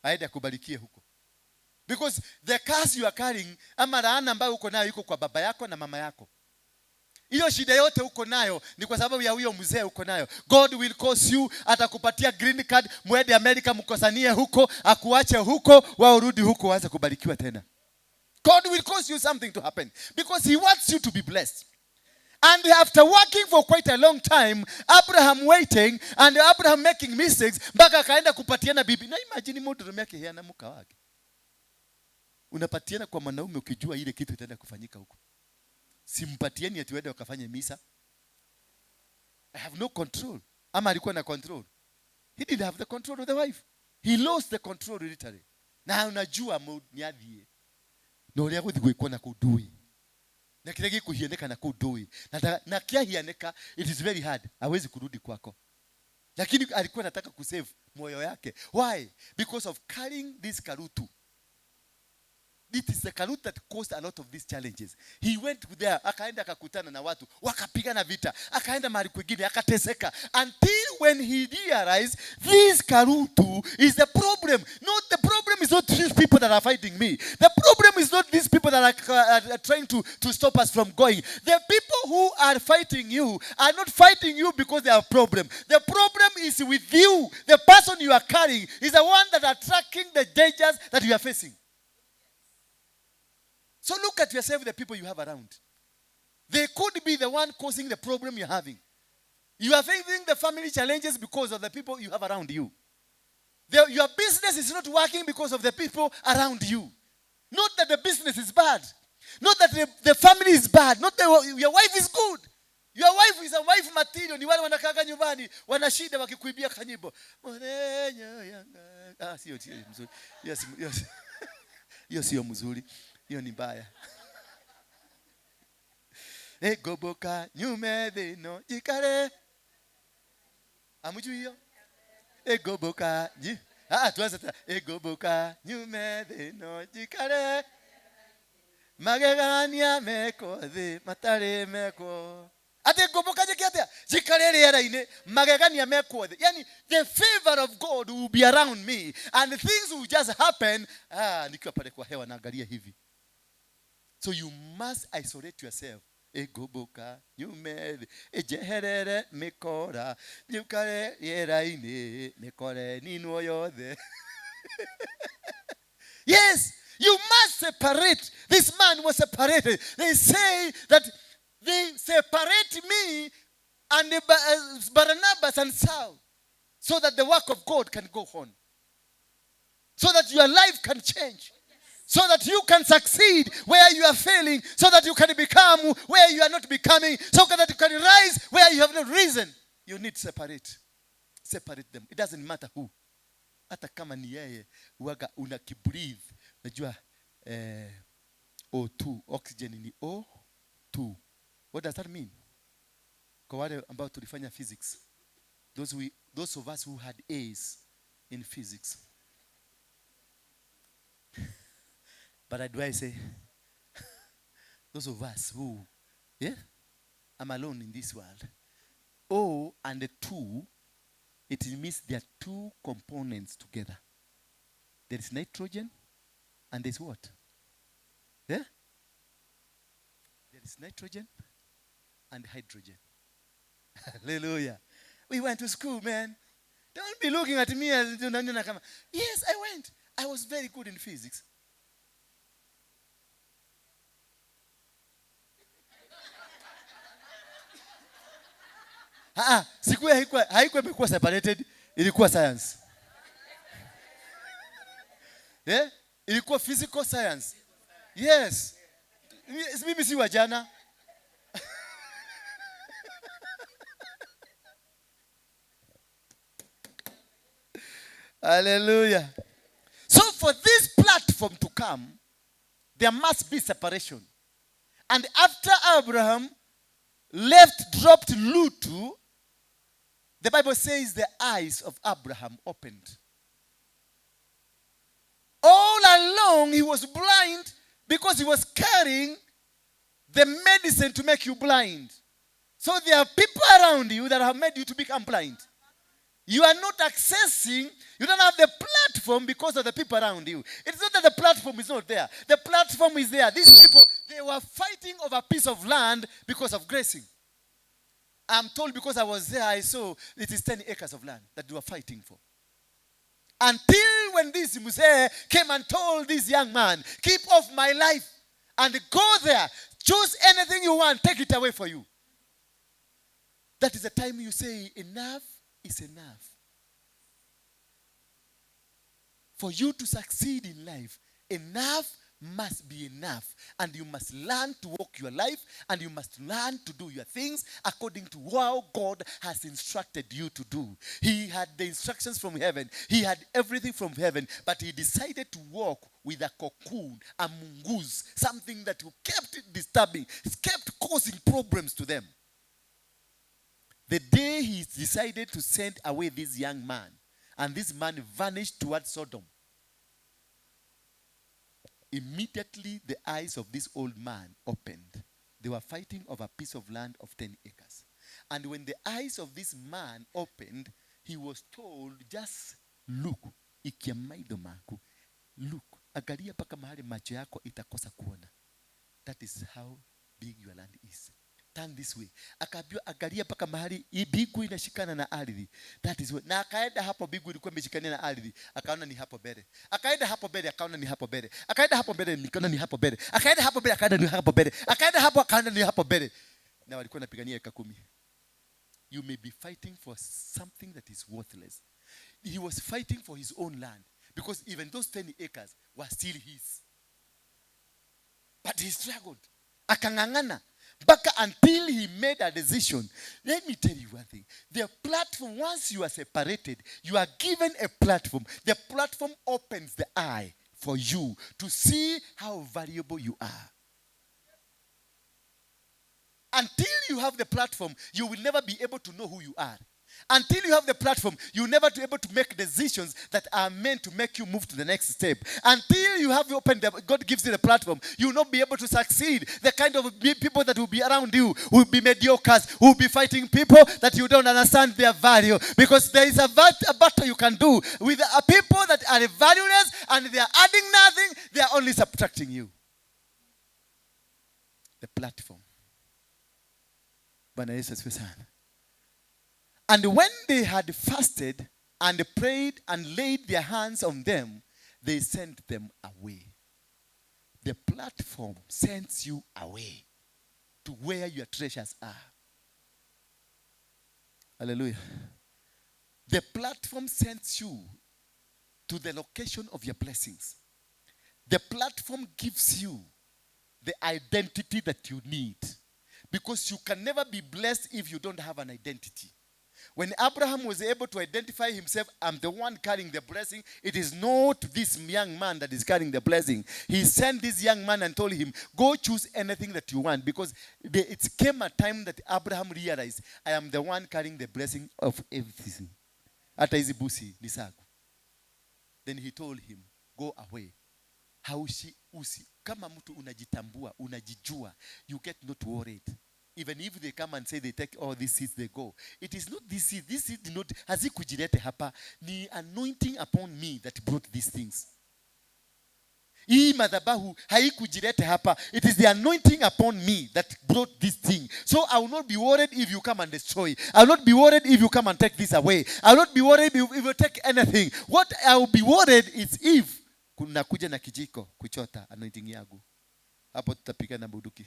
aende akubarikie huko. Because the curse you are carrying, ama laana ambayo uko nayo iko kwa baba yako na mama yako. Hiyo shida yote uko nayo ni kwa sababu ya huyo mzee uko nayo. God will cause you, atakupatia green card, mwende Amerika mkosanie huko, akuache huko, wao rudi huko waanze kubarikiwa tena. God will cause you something to happen because he wants you to be blessed. And after working for quite a long time, Abraham waiting and Abraham making mistakes, mpaka akaenda kupatiana bibi. Na imagine mtu rume yake hiana mke wake. Unapatiana kwa mwanaume ukijua ile kitu itaenda kufanyika huko. Simpatieni ati waende wakafanye misa. I have no control. Ama alikuwa na control. He didn't have the control of the wife. He lost the control literally. Na unajua ni athie. Na uria guthi gwikwo na kuu ndui. Na kile gikuhianeka na kuu ndui. Na kiahianeka, it is very hard. Hawezi kurudi kwako. Lakini alikuwa anataka kusave moyo yake. Why? Because of carrying this karutu. It is the karutu that caused a lot of these challenges. He went there, akaenda akakutana na watu, wakapigana vita, akaenda mahali kwingine, akateseka. Until when he realized this karutu is the problem. Not the problem is not these people that are fighting me. The problem is not these people that are trying to stop us from going. The people who are fighting you are not fighting you because they have a problem. The problem is with you. The person you are carrying is the one that are tracking the dangers that you are facing. So look at yourself, the people you have around. They could be the one causing the problem you're having. You are facing the family challenges because of the people you have around you. Your business is not working because of the people around you. Not that the business is bad. Not that the family is bad. Not that your wife is good. Your wife is a wife material. Ni wale wanakaanga nyumbani, wana shida wakikuibia kanyimbo. Sio, sio mzuri. Yes, yes. Hiyo sio mzuri. Hiyo ni mbaya. Goboka nyume thino jikare. Amujui hiyo? Goboka nyi. Tuanze tena. Goboka nyume thino jikare. Magegania meko thi matari meko. Atĩ ngũmbũka njĩke atĩa? Njikare rĩera-inĩ, magegania mekwo thĩ. Yani the favor of God will be around me and things will just happen. Ah, nikiwa pale kwa hewa naangalia hivi. So you must isolate yourself. Ĩngũmbũka nyume thĩ, ĩnjeherere mĩkora, njikare rĩera-inĩ, mĩkora ĩninwo yothe. Yes, you must separate. This man was separated. They say that they separate me and Barnabas and Saul so that the work of God can go on. So that your life can change. So that you can succeed where you are failing. So that you can become where you are not becoming. So that you can rise where you have not risen. You need to separate. Separate them. It doesn't matter who. Hata kama ni yeye, huwaga unakibreathe. Unajua, O2, oxygen ni O2. What does that mean? Kwa wale ambao tulifanya physics. Those of us who had A's in physics. But do I say, those of us who, yeah, I'm alone in this world. O and the 2, it means there are two components together. There is nitrogen and there's what? Yeah? There is nitrogen and hydrogen. Hallelujah. We went to school, man. Don't be looking at me as yes, I went. I was very good in physics. Siku hiyo haikuwa imekuwa separated, ilikuwa science. Yeah? Ilikuwa physical science. Yes. Mimi si wa jana. Hallelujah. So for this platform to come, there must be separation. And after Abraham left, dropped Lutu, the Bible says the eyes of Abraham opened. All along he was blind because he was carrying the medicine to make you blind. So there are people around you that have made you to become blind. You are not accessing, you don't have the platform because of the people around you. It's not that the platform is not there. The platform is there. These people, they were fighting over a piece of land because of grazing. I'm told because I was there, I saw it is 10 acres of land that they were fighting for. Until when this Mzee came and told this young man, keep off my life and go there. Choose anything you want, take it away for you. That is the time you say, enough is enough. For you to succeed in life, enough must be enough. And you must learn to walk your life, and you must learn to do your things according to how God has instructed you to do. He had the instructions from heaven. He had everything from heaven, but he decided to walk with a cocoon, a mongoose, something that kept disturbing, kept causing problems to them. The day he decided to send away this young man, and this man vanished towards Sodom, immediately the eyes of this old man opened. They were fighting over a piece of land of 10 acres. And when the eyes of this man opened, he was told, just look, ikia maitho maku, look, angalia paka mahali macho yako itakosa kuona. That is how big your land is. Turn this way. Akaambiwa angalia paka mahali hii mbingu inashikana na ardhi. That is what. Na akaenda hapo mbingu ilikuwa imeshikana na ardhi. Akaona ni hapo mbele. Akaenda hapo mbele akaona ni hapo mbele. Akaenda hapo mbele nikaona ni hapo mbele. Akaenda hapo mbele akaona ni hapo mbele. Akaenda hapo akaona ni hapo mbele. Na walikuwa wanapigania eka 10. You may be fighting for something that is worthless. He was fighting for his own land because even those 10 acres were still his. But he struggled. Akang'ang'ana. Mpaka until he made a decision. Let me tell you one thing. The platform, once you are separated, you are given a platform. The platform opens the eye for you to see how valuable you are. Until you have the platform, you will never be able to know who you are. Until you have the platform, you'll never be able to make decisions that are meant to make you move to the next step. Until you have opened, God gives you the platform, you'll not be able to succeed. The kind of people that will be around you will be mediocres, will be fighting people that you don't understand their value. Because there is a battle you can do with people that are valueless and they are adding nothing, they are only subtracting you. The platform. Bwana Yesu asifiwe sana. And when they had fasted and prayed and laid their hands on them, they sent them away. The platform sends you away to where your treasures are. Hallelujah. The platform sends you to the location of your blessings. The platform gives you the identity that you need. Because you can never be blessed if you don't have an identity. When Abraham was able to identify himself, I'm the one carrying the blessing. It is not this young man that is carrying the blessing. He sent this young man and told him, go choose anything that you want. Because it came a time that Abraham realized, I am the one carrying the blessing of everything. Hata hizi busi ni zangu. Then he told him, go away. Haushi usi. Kama mtu unajitambua, unajijua, you get not worried. Even if they come and say they take all these seeds, they go. It is not this seed. This seed did not, hazikujilete hapa. Ni anointing upon me that brought these things. Hii madhabahu haikujilete hapa. It is the anointing upon me that brought this thing. So I will not be worried if you come and destroy. I will not be worried if you come and take this away. I will not be worried if you take anything. What I will be worried is if kunakuja na kijiko kuchota anointing yangu. Hapo tutapigana bunduki.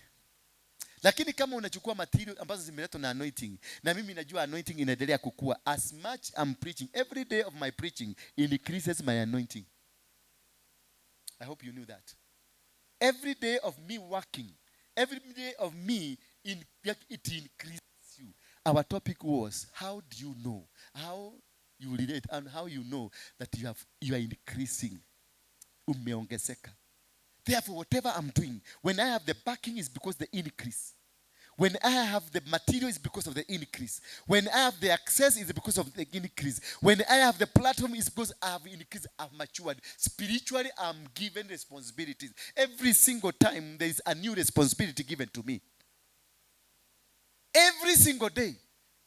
Lakini kama unachukua material ambazo zimeletwa na anointing, na mimi najua anointing inaendelea kukua. As much I'm preaching, every day of my preaching increases my anointing. I hope you knew that. Every day of me working, every day of me, it increases you. Our topic was, how do you know? How you relate and how you know that you are increasing. Umeongezeka. Therefore, whatever I'm doing, when I have the backing, is because the increase. When I have the material, it's because of the increase. When I have the access, it's because of the increase. When I have the platform, it's because I have increased, I've matured. Spiritually, I'm given responsibilities. Every single time, there is a new responsibility given to me. Every single day.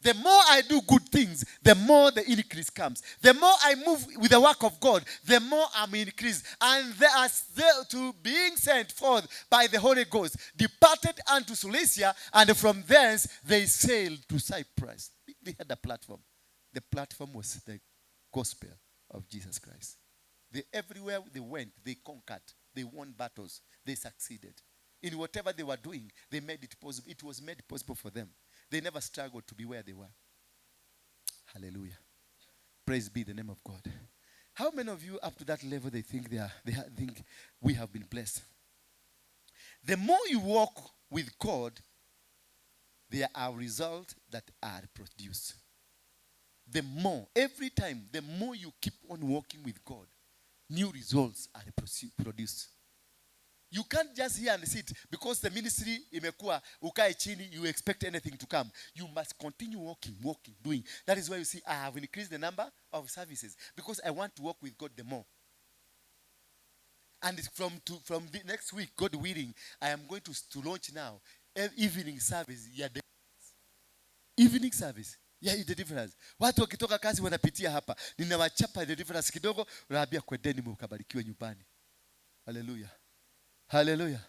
The more I do good things, the more the increase comes. The more I move with the work of God, the more I'm increased. And they are there to being sent forth by the Holy Ghost, departed unto Cilicia, and from thence they sailed to Cyprus. They had a platform. The platform was the gospel of Jesus Christ. Everywhere they went, they conquered. They won battles. They succeeded. In whatever they were doing, they made it possible. It was made possible for them. They never struggled to be where they were. Hallelujah. Praise be the name of God. How many of you up to that level they think they think we have been blessed? The more you walk with God, there are results that are produced. The more, every time, the more you keep on walking with God, new results are produced. You can't just hear and sit because the ministry imekuwa ukae chini, you expect anything to come. You must continue walking, walking, doing. That is why you see I have increased the number of services because I want to walk with God the more. And from the next week, God willing, I am going to launch now evening service ya evening service ya deliverance. Watu wakitoka kazi wanapitia hapa, ninawachapa deliverance kidogo, nawaambia kwendeni mkabarikiwe nyumbani. Hallelujah. Hallelujah.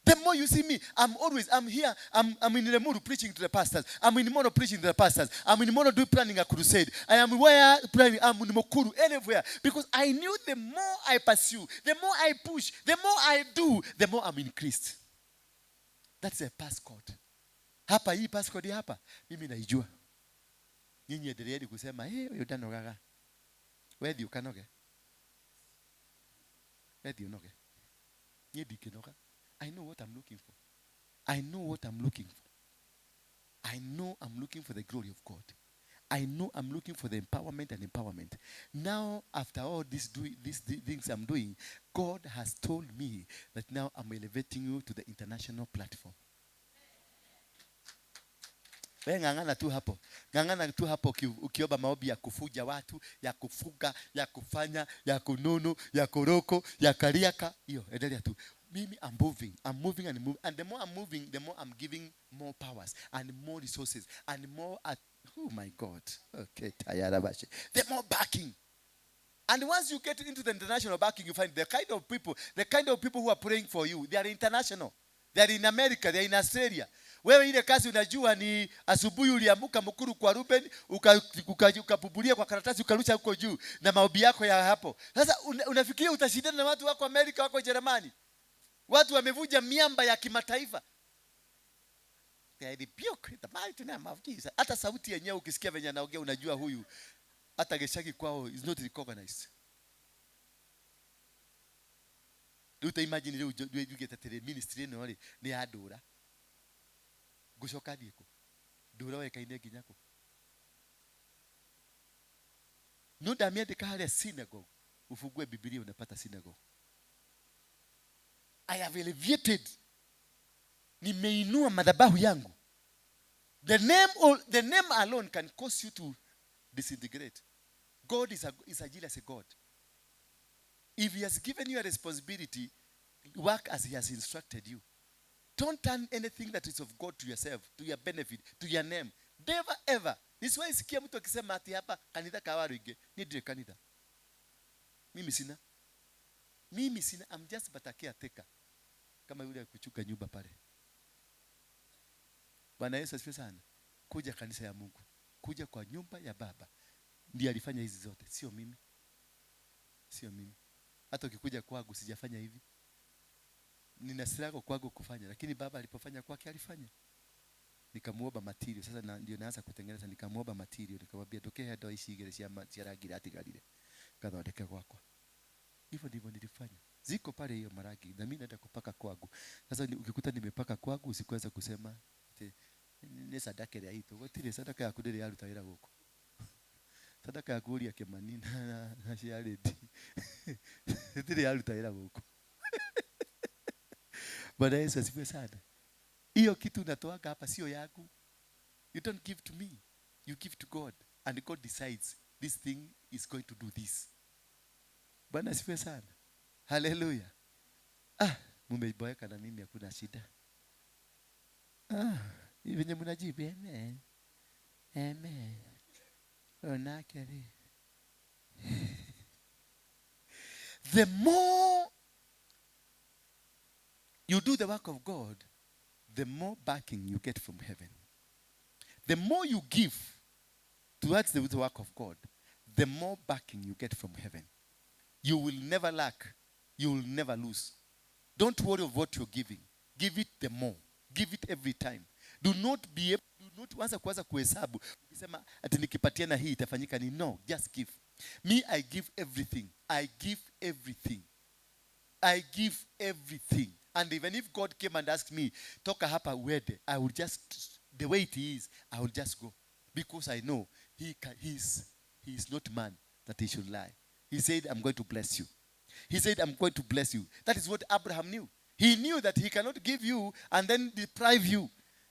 The more you see me, I'm here, I'm in Limuru preaching to the pastors. I'm in Molo preaching to the pastors. I'm in Molo doing planning a crusade. I am where planning, I'm in Mukuru, anywhere. Because I knew the more I pursue, the more I push, the more I do, the more I'm increased. That's a passcode. Hapa hii passcode hapa, mimi naijua. Nyinyi endeleeni kusema, hey, huyo ndanogaga. Wewe thiĩ ũkanoge. Wewe thiĩ ũnoge. Niĩ ndingĩnoga. I know what I'm looking for. I know what I'm looking for. I know I'm looking for the glory of God. I know I'm looking for the empowerment and empowerment. Now, after all these things I'm doing, God has told me that now I'm elevating you to the international platform. We ng'ang'ana tu hapo, ng'ang'ana tu hapo ukiomba maombi ya kufuja watu, ya kufuga, ya kufanya, ya kununu, ya koroko, ya kariaka. Hiyo endelea tu. Mimi I'm moving, I'm moving and moving. And the more I'm moving, the more I'm giving more powers and more resources and more at, oh my God. Okay, tayara bashi. The more backing. And once you get into the international backing, you find the kind of people who are praying for you, they are international. They are in America, they are in Australia. Wewe ile kazi unajua ni asubuhi uliamuka mkuru kwa Ruben, ukapubulia kwa karatasi ukarusha huko juu na maombi yako ya hapo. Sasa unafikiria utashindana na watu wako Amerika, wako Jerumani? Watu wamevuja miamba ya kimataifa. They rebuke the mighty name of Jesus. Hata sauti yenyewe ukisikia venye anaongea unajua huyu hata geshagi kwao is not recognized. Rĩu ta imagine rĩu njuge atĩrĩ, ministry ĩno rĩ, nĩ ya ndũra. Ngũcoka thiĩ kũ? Ndũra oĩkaine nginya kũ? No ndamĩandĩka harĩa synagogue. Ufungue Biblia unapata synagogue. I have elevated. Nimeinua madhabahu yangu. The name alone can cause you to disintegrate. God is a jealous God. If he has given you a responsibility, work as he has instructed you. Don't turn anything that is of God to yourself, to your benefit, to your name. Never ever. This way sikia mtu akisema ati hapa kanitha ka Waruinge, ni ndire kanitha. Mimi sina. Mimi sina, I'm just but a caretaker. Kama yule kuchuka nyumba pale. Bwana Yesu asifiwe sana. Kuja kanisa ya Mungu, kuja kwa nyumba ya Baba. Ndiye alifanya hizi zote, sio mimi. Sio mimi. Hata ukikuja kwangu sijafanya hivi. Nina struggle kwangu kufanya, lakini Baba alipofanya kwake alifanya. Nikamuomba material. Sasa ndio naanza kutengeneza, nikamuomba material, nikamwambia ndokee ndo ici igĩrĩ cia rangi iratigarire. Ngathondeke gwakwa. Hivyo ndivyo nilifanya. Ziko pale hiyo marangi na mimi naenda kupaka kwangu. Sasa ukikuta nimepaka kwangu usikuweza kusema ati ni sadaka ya itu. Gũtirĩ sadaka yaku ndĩrĩ yaruta wĩra gũkũ. Sadaka yaku ũria Kĩmani na Charity. Ndĩrĩ yaruta wĩra gũkũ. Bwana Yesu asifiwe sana. Hiyo kitu unatoaga hapa sio yangu. You don't give to me. You give to God. And God decides this thing is going to do this. Bwana asifiwe sana. Hallelujah. Mumeboeka na mimi hakuna shida. Hivi mnajibu amen. Amen. Onakere. The more you do the work of God, the more backing you get from heaven. The more you give towards the work of God, the more backing you get from heaven. You will never lack. You will never lose. Don't worry of what you're giving. Give it the more. Give it every time. Do not be able, do not anza kuanza kuhesabu. Ukisema ati nikipatiana hii itafanyika ni no, just give. Me, I give everything. I give everything. I give everything. And even if God came and asked me, toka hapa uende, I will just, the way it is, I will just go. Because I know he is not man that he should lie. He said, I'm going to bless you. He said, I'm going to bless you. That is what Abraham knew. He knew that he cannot give you and then deprive you.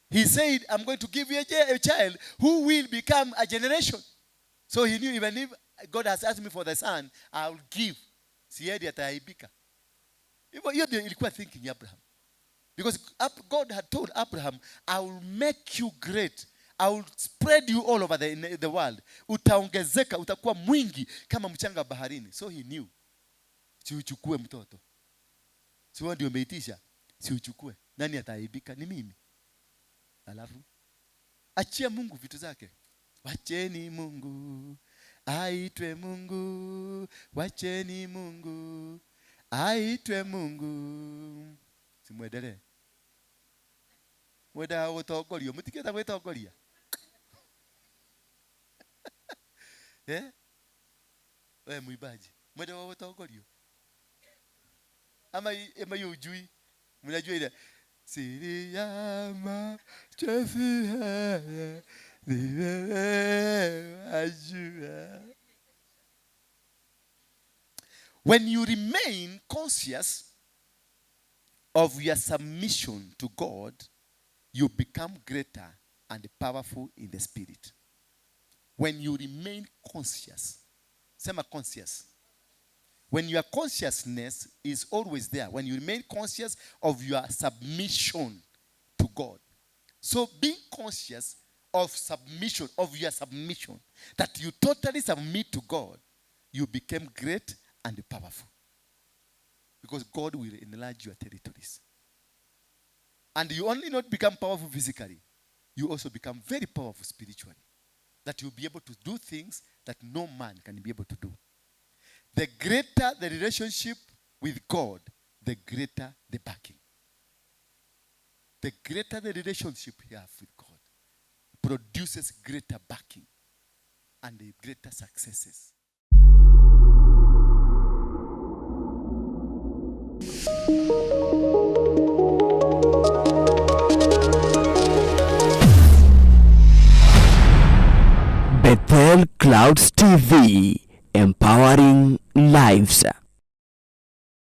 He said, I'm going to give you a child who will become a generation. So he knew even if God has asked me for the son, I will give. Siedi ataaibika. Hiyo ndio ilikuwa thinking Abraham. Because God had told Abraham, I will make you great. I will spread you all over the world. Utaongezeka, utakuwa mwingi kama mchanga baharini. So he knew. Si uchukue mtoto. Si wewe ndio umeitisha? Si uchukue. Nani ataaibika? Ni mimi. Alafu achia Mungu vitu zake. Wacheni Mungu aitwe Mungu, wacheni Mungu aitwe Mungu. Simwendelee. Mwenda gũtongorio, mũtikĩenda gwĩtongoria. Eh? We mwimbaji, mwenda gũtongorio. Ama hiyo ujui. Mnajua ile siri ya machozi haya ni wewe wajua. When you remain conscious of your submission to God, you become greater and powerful in the spirit. When you remain conscious, sema conscious. When your consciousness is always there, when you remain conscious of your submission to God. So being conscious of submission, of your submission, that you totally submit to God, you become great and powerful. Because God will enlarge your territories. And you only not become powerful physically, you also become very powerful spiritually. That you'll be able to do things that no man can be able to do. The greater the relationship with God, the greater the backing. The greater the relationship you have with God produces greater backing and the greater successes. Bethel Clouds TV, empowering lives.